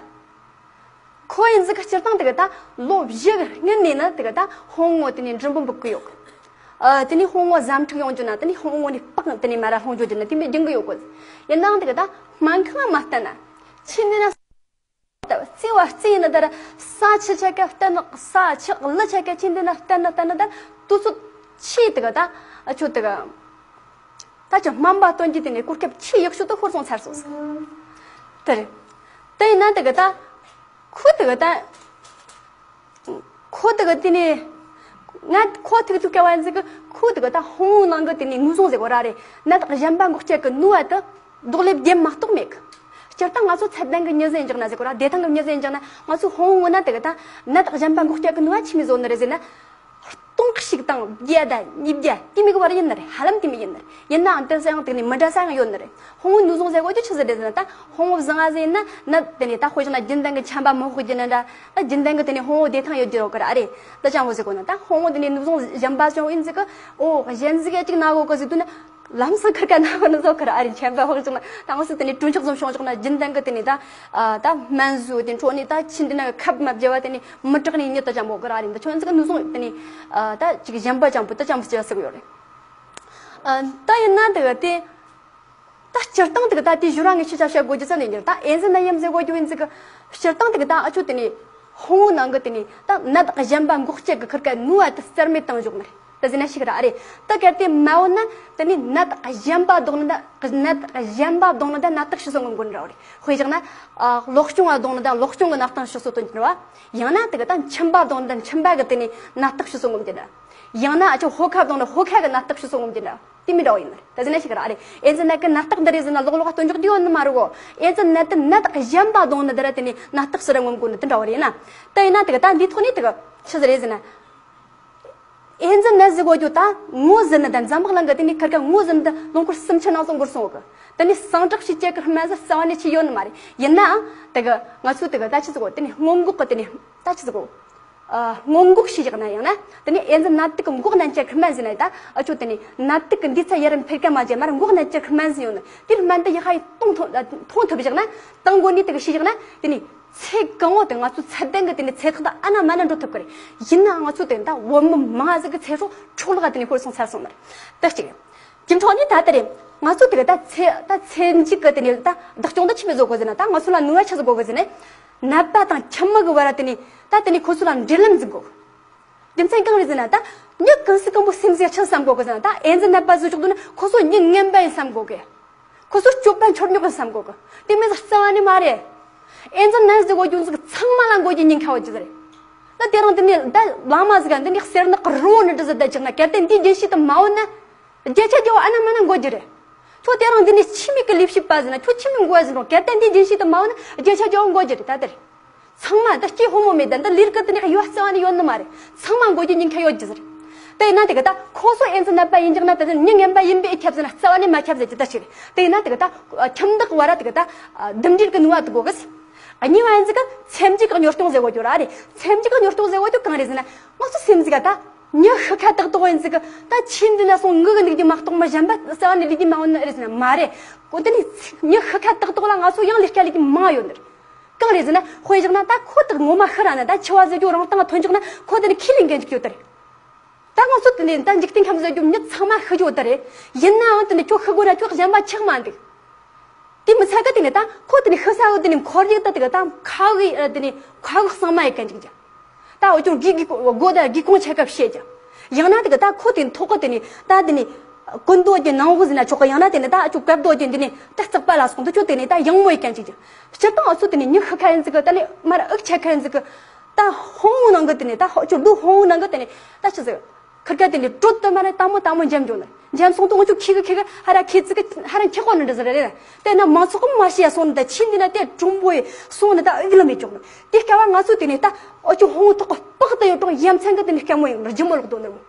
ཁོ་ཡིན་ཟིག་གི་སྤྱིར་བཏང་དེ་གི་ད་ལོ་བཞི་གི་སྔོན་ནས་ནི་དེ་གི་ད་ཧོང་ངོ་དེ་ནས་འབྲིང་པོ་འབུག་གི་ཡོད་གི། ཨ། དེ་ནས་ཧོང་ངོ་ཟམ་འཁྲུག་ཡོང་རྒྱུ་ན་དེ་ནས་ཧོང་ངོ་ནས་སྤགས་དེ་ནས་མ་ར་ལྷུང་རྒྱུ་རྒྱུ་ན་དེ་མི་འབྲིང་གི་ཡོད་གི། ཡིན་ནའང་དེ་གི་ད་སྨན་ཁང་མ་བསྟན་ན་ཆི་ནས་ན། རྩི་བ་རྩི་ཡིན་ན་ད་ར་ས་ཆི་ཆ་ག་བསྟན་ན། ས་ཆི་ལི་ཆ་ག་ཆི་འདི་ན་བསྟན་ན་བསྟན་ན་ད་དུས་ཚོད་ཆི་དེ་ག་ད་ཨ་ཆོ་དེ་ག་ད་ཅི་སྨན་པ་སྟོན་གྱི་དེ་ནས་གོ་སྐབས་ཆི་ཡག་ཤོས་དུ་ཤོར་སོང་ཚར་སོང་། དེ་རེད། དེ་ཡིན་ན་དེ་ག་ད་ཁོ་དེ་ག་ད་ཁོ་དེ་ག་དེ་ནས་ང་ཁོ་ཐུག་ཐུག་ག་བ་ཡིན་ཟིག་གི། ཁོ་དེ་ག་ད་ཧོང་ནང་གི་དེ་ནས་ངོས་བཟུང་ཟེར་གོ་ར་རེད། ནད་རྟགས་གཞན་པ་འགོག་བྱེད་ཀྱི་ནུས་པ་དེ། རྡོག་ལེབ་བརྒྱད་མ་གཏོགས་མེད་གི། སྤྱིར་བཏང་ང་ཚོ་ཚད་ལྡན་གྱི་མྱི་ཟེར་འཇོག་ན་ཟེར་གོ་ར། བདེ་ཐང་གི་མྱི་ཟེར་འཇོག་ན་ང་ཚོ་ཧོང་བོ་ན་དེ་གི་ད་ནད་རྟགས་གཞན་པ་འགོག་བྱེད་ཀྱི་ནུས་པ་ཆི་མོ་ཟིག་ཡོད་ནི་རེད་ཟེར་ན། སྟོང་ཞིག་དང་བརྒྱ་དང་ཉིས་བརྒྱ་དེ་མོ་གི་བར་ཡིན་ནི་རེད། ཧ་ལམ་དེ་མོ་ཡིན་ནི་རེད། ཡིན་ནའང་དེ་ས་ཡང་དེ་ནས་མི་འདྲ་ས་ཡང་ཡོད་ནི་རེད། ཧོང་བོ་ནུས་བཟུང་ཟེར་གོ་རྒྱུ་ཆི་ཟིག་རེད་ཟེར་ན། ད་ཧོང་བོ་བཟང་ང་ཟིག་ཡིན་ན་ནད་དེ་ནས་ད་དཔེ་བཞག་ན་རྒྱུན་ལྡན་གྱི་ཆམ་པ་མི་ཕོག་རྒྱུ་ན་འདྲ། ད་རྒྱུན་ལྡན་གྱི་དེ་ནས་ཧོང་བོ་བདེ་ཐང་ཡོད་རྒྱུ་ཡོད་གི་ར་རེད། ད་ཅང་བོ་ཟེར་གོ་ན་ད་ཧོང་བོ་དེ་ནས་ནུས་བཟུང་གཞན་པ་ཅང་ཡིན་ཟིག་གི། ཨོ་གཞན་ཟིག་ག་ཅིག་ན་གོ་གི་ཟིག་དུས་ན། ལམ་སང་ཁིར་ཀ་ན་བ་ནི་བཟོ་ཁར་ཨ་རིན་ཆེན་པ་ཧོག་ཅིག་ན་ད་ང་སི་དེ་ནི་དྲུང་ཆོག་ཙམ་བྱུང་ཆོག་ན་རྒྱུན་ལྡན་གི་དེ་ནི་ད་ཨ་ད་སྨན་བཟོ་དེ་འཕྲོ་ནི་ད་ཆི་འདི་ན་ཁབ་མ་བརྒྱབ་པ་དེ་ནི་མི་དྲག་ནི་ཉིད་ད་ཅང་མོ་གི་ར་རིན་ད་ཁྱོད་ཚིག་ནུ་སོང་དེ་ནི་ཨ་ད་ཅིག་གཞན་པ་ཅང་པོ་ད་ཅང་པོ་ཅི་ཟེར་གི་ཡོད་རེད། ཨ་ད་ཡིན་ན་དེ་ག་དེ་ད་སྤྱིར་བཏང་དེ་ག་ད་དེ་ཞུ་ར་ངས་ཤི་ཆ་བཤད་དགོས་རྒྱུ་ཙམ་ནས་ཉེར་ད་ཨེ་ཛི་ནད་ཡམས་ཟེར་དགོས་རྒྱུ་ཡིན་ཚིག་གི། སྤྱིར་བཏང་དེ་ག་ད་ཨ་ཆོ་དེ་ནི་ཧོང་བོ་ནང་གི་དེ་ནི་ད་ནད་གཞན་པ་འགོག་བྱེད་གི་ཁིར་ཀ་ནུས་པ་དེ་རྩ་མེད་བཏང་འཇོག་ནི་རེད། ད་ཟེར་ན་ཞིག་ར་ཨ་རེད། ད་གལ་ཏེ་མ་འོ་ན་དེ་ནི་ནད་གཞན་པ་ལྡོག་ནི་ད་ནད་གཞན་པ་ལྡོག་ནི་ད་ནད་རྟགས་ཤི་སོ་ངོམ་གོ་ནི་ར་བ་རེད། དཔེ་བཞག་ན་ཨ་གློ་གཅོང་བ་ལྡོག་ནི་ད་གློ་གཅོང་གི་ནད་རྟགས་ཤི་སོ་སྟོན་གྱི་ར་བ། ཡང་ན་དེ་ག་ད་མཆིན་པ་ལྡོག་ནི་ད་མཆིན་པ་གི་དེ་ནི་ནད་རྟགས་ཤི་སོ་ངོམ་གྱི་ར། ཡང་ན་ཨ་ཅོ་ཧོ་ཁ་ལྡོག་ནི་ཧོ་ཁ་གི་ནད་རྟགས་ཤི་སོ་ངོམ་གྱི་ར། དེ་མི་འདྲ་བ་ཡིན་ནི་རེད། ད་ཟེར་ན་ཞིག་ར་ཨ་རེད། ཨེ་ཛི་ནད་གི་ནད་རྟགས་འདི་རེད་ཟེར་ན་ལོག་ལོག་སྟོན་འཇོག་རྒྱུ་ཡོད་ནི་མ་རེད་གོ། ཨེ་ཛི་ནད་དེ་ནད་རྟགས་གཞན་པ་ལྡོག་ནི་དེ་ར་དེ་ནི་ནད་རྟགས་ཤི་ར་ངོམ་གོ་ནི་དེ་འདྲ་བ་རེད་ན། ད་ཡིན་ན་དེ་ག་ད་འདི་ཐོག་ནས་དེ་ག་ཆི་ཟིག་རེད་ཟེར་ན། ཨེ་ཛི་ནད་ཟེར་གོ་རྒྱུ་ད་ངོས་ཟིན་ནི་ད་འཛམ་བུ་གླིང་གི་དེ་ནི་ཁར་ཀ་ངོས་ཟིན་ནི་ད་ལོ་འཁོར་སུམ་ཅུ་ནང་སོང་འགོར་སོང་གི། དེ་ནི་ཟིང་དྲག་ཤི་བྱེད་གི་སྨན་ཟ་རྩ་བ་ནས་ཆི་ཡོད་ནི་མ་རེད། ཡིན་ནའང་དེ་ག་ང་ཚོ་དེ་ག་ད་ཆི་ཟིག་གོ་དེ་ནི་སྔོན་འགོག་གི་དེ་ནི་ད་ཆི་ཟིག་གོ། ཨ་སྔོན་འགོག་ཞིག་བཞག་ན་ཡང་ན་དེ་ནས་ཨེ་ཛི་ནད་དུག་གི་འགོག་སྨན་བཅོས་ཀྱི་སྨན་ཟེར་ན་ད་ཨ་ཆོ་དེ་ནས་ནད་དུག་གི་འདི་ཚ་ཡར་འཕེལ་ཀ་མ་བྱེད་མར་འགོག་སྨན་བཅོས་ཀྱི་སྨན་ཟེར་ཡོད་ནི་དེ་སྨན་དེ་ཡག་ཧ་ཡི་གཏོང་ཐུབ་མཐོང་ཐུབ་བཞག་ན། གཏོང་དགོས་ནི་དེ་གི་ཞིག་བཞག་ན་དེ་ནས་ཚེ་གང་བོ་དེ་ང་ཚོ་ཚད་ལྡན་གི་དེ་ནས་ཚེ་ཐག་ད་ཨ་ན་མ་ན་འགྲོ་ཐུབ་གི་རེད། ཡིན་ནའང་ང་ཚོ་དེ་ད་བོད་མི་མང་ཟིག་གི་ཚེ་སྲོག་འཕྲོ་བརླག་དེ་ནས་ཤོར་སོང་ཚར་སོང་ནི་རེད། ད་གཅིག་ཡིན། དེ་འཕྲོ་ནི་ད་ལྟ་རེད། ང་ཚོ་དེ་གི་ད་ཚེ་ད་ཚེ་མཇུག་གི་དེ་ནས་ད་བདག་སྐྱོང་ད་ཆི་མི་བཟོ་དགོས་ཟེར་ན་ད་ང་ཚོ་ལ་ནུས་པ་ཆི་བཟོ་དགོས་གི་ཟེར་ན། ནད་པ་དང་ཁྱིམ་མི་གི་བར་དེ་ནས་ད་དེ་ནས་ཁོ་ཚོ་ལ་འབྲེལ་ལམ་འཛུགས་དགོས། རྒྱུ་མཚན་གང་རེད་ཟེར་ན་ད་མྱི་གང་སུ་གང་པོ་སེམས་ཟེར་ཆི་བསམ་དགོས་གི་ཟེར་ན་ད་ཨེ་ཛི་ནད་པ་བཟོ་ཆོག་འདུག་ན་ཁོ་ཚོ་མྱི་ངན་པ་ཡིན་བསམ་དགོས་གི། ཁོ་ཚོ་སྤྱོད་པ་འཆོར་ཉོག་ཡིན་བསམ་དགོས་གི། དེ་མིན་ཟེར་རྩ་བ་ནས་མ་རེད། ཨེ་ཛི་ནད་ཟེར་གོ་རྒྱུ་ཟིག་ཚང་མ་ལ་འགོ་རྒྱུ་ཉེན་ཁ་བ་ཅི་ཟེར། ད་དེ་རིང་འདི་ནས་ད་བླ་མ་ཟིག་ག་འདི་ནས་གསེར་ནག་རི་བོ་ནས་འདྲི་ཟེར་ད་ཅིག་ན་གལ་ཏེ་འདི་རྒྱུན་ཤེས་དུ་མ་འོ་ན། བརྒྱ་ཆ་བརྒྱ་བོ་ཨ་ན་མ་ན་འགོ་རྒྱུ་རེད། ཁྱོད་དེ་རིང་འདི་ནས་ཕྱི་མིག་གི་ལས་བྱེད་པ་ཟེར་ན་ཁྱོད་ཕྱི་མིག་འགོ་བ་ཟེར་རུང་གལ་ཏེ་འདི་རྒྱུན་ཤེས་དུ་མ་འོ་ན་བརྒྱ་ཆ་བརྒྱ་བོ་འགོ་རྒྱུ་རེད་ད་དེར། ཚང་མ་འདི་སྐྱེས་ཕོ་མོ་མེད་ད་འདི་ལས་ཀ་དེ་ནས་ཡོད་རྩ་བ་ནས་ཡོད་ནི་མ་རེད། ཚང་མ་འགོ་རྒྱུ་ཉེན་ཁ་ཡོད་རྒྱུ་ཟེར། དེ་ཡིན་ན་དེ་ག་ད་ཁོ་ཚོ་ཨེ་ཛི་ནད་པ་ཡིན་ཀྱང་ན་དེ་ནི་མྱི་ངན་པ་ཡིན་པས་ཁྱབ་ཟེར་ན་རྩ་བ་ནས་མ་ཁྱབ་ཟེར་གྱི་ད་ཞིག་རེད། དེ་ཡིན་ན་དེ་ག་ད་ཁྱིམ་བདག་བར་དེ་ག་ད་འདུམ་འགྲིག་གི་ནུས་པ་དེ་དགོས་གི། གཉིས་པ་ཡིན་ཟིག་གི་སེམས་རྒྱུད་ཀྱི་གཉོར་སྐྱོང་ཟེར་གོ་རྒྱུ་ར་རེད། སེམས་རྒྱུད་ཀྱི་གཉོར་སྐྱོང་ཟེར་གོ་རྒྱུ་གང་རེད་ཟེར་ན། ང་ཚོ་སེམས་ཟིག་ག་ད་མྱི་ཤི་ཁ་ཏག་ཏག་ཡིན་ཟིག་གི་ད་ཁྱིམ་འདི་ན་སོང་ངུ་གི་འདུག་རྒྱུ་མ་གཏོགས་མི་གཞན་པ་རྩ་བ་ནས་ལུས་རྒྱུ་མ་འོང་ནི་རེད་ཟེར་ན་མ་རེད། གོ་དེ་ནས་མྱི་ཤི་ཁ་ཏག་ཏག་ལ་ང་ཚོ་ཡང་ལས་ཀ་ལས་རྒྱུ་མང་ཡོད་ནི་རེད། གང་རེད་ཟེར་ན་དཔེ་བཞག་ན་ད་ཁོ་དག་ངོ་མ་ཤི་ར་ན་ད་འཆི་བ་ཟེར་རྒྱུ་རང་སྟེང་ཐོན་ཆོག་ན་ཁོ་དེ་ནས་ཁས་ལེན་མཁན་ཅིག་ཡོད་ད་རེད། ད་ང་ཚོ་དེ་ནས་ད་འཇིག་རྟེན་ཁམས་ཟེར་རྒྱུ་མྱི་ཚང་མ་ཤི་རྒྱུ་དེ་རེད། ཡིན་ནའང་དེ་ནས་ཁྱོད་ཤི་དགོས་ན་ཁྱོད་གཞན་པ་ཆགས་མ་འདུག་དེ་མི་ཚད་གི་དེ་ནས་ད་ཁོ་དེ་ནས་ཤི་ས་གི་དེ་ནས་ཁོར་ཡུག་ད་དེ་ག་ད་ཁ་གི་དེ་ནས་ཁ་གི་གཙང་མ་ཡི་གན་ཅིག་ཀྱང་། ད་འུ་ཅུང་གི་གི་སྒོ་ད་གི་གོང་ཆ་སྐབས་བཤད་ཀྱང་། ཡང་ན་དེ་ག་ད་ཁོ་དེ་ནས་ཐོག་གི་དེ་ནས་ད་དེ་ནས་ཀུན་རྡོ་གི་ནང་འོག་ཟིན་ན་ཆོག་གི། ཡང་ན་དེ་ནས་ད་འུ་ཅུང་གབ་རྡོ་གི་དེ་ནས་ད་རྩག་པ་ལ་སོགས་འདི་ཆོ་དེ་ནས་ད་ཡང་མོ་ཡི་གན་ཅིག་ཀྱང་། སྤྱིར་བཏང་འུ་ཚོ་དེ་ནས་མྱི་ཤི་ཁ་ཡིན་ཟིག་གི་ད་ནས་མར་དབུགས་ཆད་ཁ་ཡིན་ཟིག་གི། ད་ཧོང་བོ་ནང་གི་དེ་ནས་ད་ཧོ་ཅོ་ལུ་ཧོང་བོ་ནང་གི་དེ་ནས་ད་ཆི་ཟིག་ཁིར་ཀ་དེ་ནས་དྲོད་དུ་མ་རེད། དྭངས་མོ་དྭངས་མོ་འཇམ་འགྱོ་ནི་འཇམ་སོང་དུ་ང་ཚོ་ཁྱི་གི་ཁྱི་གི་ཧ་ར་ཁྱི་ཙི་གི་ཧ་ར་ཁྱི་ཁོ་ནི་འདྲ་ཟིག་རེད། དེ་ན་མང་ཚོགས་གི་མ་ཤི་ཡ་སོང་ནི་ད་ཆི་འདི་ན་དེ་གྲུང་པོ་ཡི་སོང་ནི་ད་ཨིག་ལ་མེད་ཅོག་ནི་དེ་སྐབས་ང་ཚོ་དེ་ནས་ད་ཨོ་ཅོ་ཧོང་ཐོག་གི་པགས་དེ་ཡོད་གྲོང་ཡ་མཚན་གི་དེ་ནས་སྐད་མོ་ཡོང་ནི་ལྗིད་མོ་ལོག་དོ་ནི་མོ།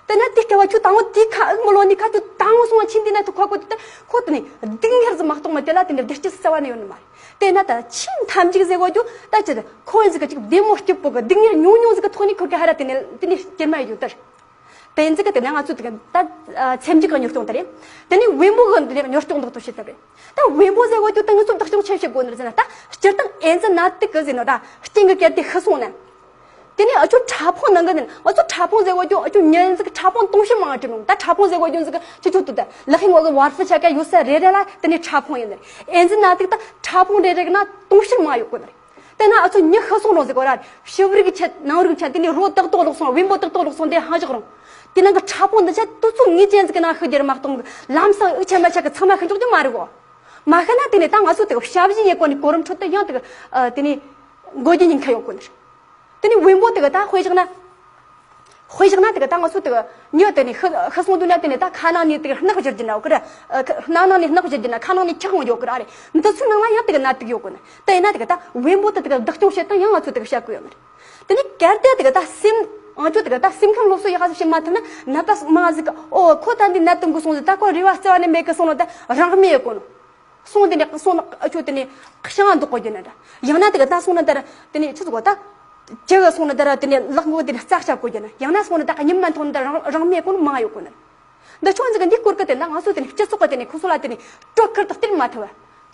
དེ་ན་དེ་སྐབས་ཁྱོད་དང་བོ་དེ་ཁ་ཨིག་མོ་ལོ་ནི་ཁ་ཁྱོད་དང་བོ་སོང་བ་ཆི་འདི་ན་ཐུག་ཁ་ཁོ་དེ་ད་ཁོ་དེ་ནས་སྡུག་བསྔལ་ཟིག་མ་གཏོགས་མ་དེ་ལ་དེ་ནས་བདེ་སྐྱིད་རྩ་བ་ནས་ཡོད་ནི་མ་རེད། དེ་ན་ད་ཆེས་མཐའ་མཇུག་ཟེར་གོ་རྒྱུ་ད་ཅི་ཁོ་ཡིན་ཟིག་གི་ཅིག་བདེ་མོ་སྐྱིད་པོ་གི་སྡུག་བསྔལ་ཉུང་ཉུང་ཟིག་གི་ཐོག་ནས་ཁོ་གི་ཧ་ར་དེ་ནས་དེ་ནས་སྐྱེལ་མ་ཡོད་དར། དེ་ཡིན་ཟིག་གི་དེ་ནས་ང་ཚོ་དེ་གི་ད་སེམས་རྒྱུད་གི་གཉོར་སྐྱོང་དེ་རེད། དེ་ནས་བེམ་པོ་གི་འདི་ནས་གཉོར་སྐྱོང་འདོགས་ཏུ་བྱེད་ཐུབ་རེད། ད་བེམ་པོ་ཟེར་གོ་རྒྱུ་ད་ང་ཚོ་བདག་སྐྱོང་ཆེ་བྱེད་དགོས་ནི་རེད་ཟེར་ན། ད་སྤྱིར་བཏང་ཨེ་ཙི་ནད་དུག་གི་ཟེར་ནོ་ད་རྐྱེན་གི་གལ་ཏེ་ཤི་སོང་ན། དེ་ནས་ཨ་ཅོ་ཕྲ་ཕུང་ནང་གི་ནི་ང་ཚོ་ཕྲ་ཕུང་ཟེར་གོ་རྒྱུ་ཨ་ཅོ་ཉན་ཟིག་ཕྲ་ཕུང་དུང་ཕྱུར་མང་བ་བྲིས་མྱོང་། ད་ཕྲ་ཕུང་ཟེར་གོ་རྒྱུ་ཟིག་ཆུ་ཆུ་དུ་ད་ལག་ཧིང་ངོ་གི་བར་ཧྥུ་ཆ་ཀ་ཡོད་ས་རེ་རེ་ལ་དེ་ནས་ཕྲ་ཕུང་ཡིན་ནི་རེད། ཨེ་ཙི་ནད་དུག་ད་ཕྲ་ཕུང་རེ་རེ་གི་ན་དུང་ཕྱུར་མང་ཡོད་གོ་ནི་རེད། དེ་ན་ཨ་ཚོ་མྱི་ཤི་སོང་རུང་ཟེར་གོ་ར། ཕྱི་རིགས་ཆད་ནང་རིགས་ཆད་དེ་ནས་རོ་ཏག་ཏོག་ལོག་སོང་བེམ་པོ་ཏག་ཏོག་ལོག་སོང་དེ་ཧང་ཞོག་རུང་། དེ་ནང་གི་ཕྲ་ཕུང་འདི་ཆ་དུས་ཚོད་ངེས་ཅན་ཟིག་གི་ནང་ཤི་རྒྱུ་རེད་མ་གཏོགས་ལམ་སང་འུ་ཆད་མ་ཆད་གི་ཚང་མ་ཤི་འཇོག་རྒྱུ་མ་རེད་གོ། མ་ཤི་ན་དེ་ནས་ད་ང་ཚོ་དེ་གི་བྱ་བཞིན་ཡེ་གོ་ནས་གོ་རིམ་ཁྲོད་དུ་ཡང་དེ་གི་དེ་ནས་འགོ་རྒྱུ་ཉེན་ཁ་ཡོད་གོ་ནི་རེད། དེ་ནས་བེམ་པོ་དེ་གི་ད་དཔེ་བཞག་ན། དཔེ་བཞག་ན་དེ་གི་ད་ང་ཚོ་དེ་གི་མྱི་དེ་ནས་ཤི་ཤི་སོང་དུས་ན་དེ་ནས་ད་ཁ་ནང་ནས་དེ་གི་རྣག་བཞུར་རྒྱུ་ན་འོ་གི་ར། ཁ་ནང་ནས་རྣག་བཞུར་རྒྱུ་ན་ཁ་ནང་ནས་ཁྱག་འོང་རྒྱུ་ཡོད་གི་ར་རེད། འདི་ཚོའི་ནང་ལ་ཡང་དེ་གི་ནད་དུག་ཡོད་གི་ནི། དེ་ཡིན་ན་དེ་གི་ད་བེམ་པོ་དེ་དེ་གི་བདག་སྐྱོང་བྱེད་སྟངས་ཡང་ང་ཚོ་དེ་གི་བཤད་གི་ཡོད་ནི་རེད། དེ་ནས་གལ་ཏེ་དེ་གི་ད་སེམས་ང་ཚོ་དེ་གི་ད་སེམས་ཁམས་སློབ་གསོ་ཡག་ཟིག་བྱེད་མ་ཐུབ་ན་ནད་པ་མང་ཟིག་གི་ཨོ་ཁོ་ད་འདི་ནད་དུག་འགོས་སོང་ཟིག་ད་ཁོ་རེ་བ་རྩ་བ་ནས་མེད་གི་སོང་ལ་ད་རང་མེད་གོ་ནོ། སོང་དེ་ནས་སོང་ན་ཨ་ཆོ་དེ་ནས་ཤང་འདུག་གོ་རྒྱུ་ན་འདྲ། ཡང་ན་དེ་གི་ད་སོང་ན་དེ་ར་དེ་ནས་ཆི་ཟིག་གོ་ད། ཅི་གི་སོང་ན་དེ་ར་དེ་ནས་ལག་མགོ་དེ་ནས་རྩ་ཤ་གོ་རྒྱུ་ན། ཡང་ན་སོང་ན་ད་གཉིད་མ་ཐོན་ན་ད་རང་རང་མེད་གོ་ནི་མང་ཡོད་གོ་ནི། འདི་ཆོ་འཛི་གི་འདི་སྐོར་གི་དེ་ན་ང་ཚོ་དེ་ནས་སྤྱི་ཚོགས་གི་དེ་ནས་ཁོ་ཚོ་ལ་དེ་ནས་དྲོད་ཁུར་དུ་སྟེར་མ་ཐུབ་བ།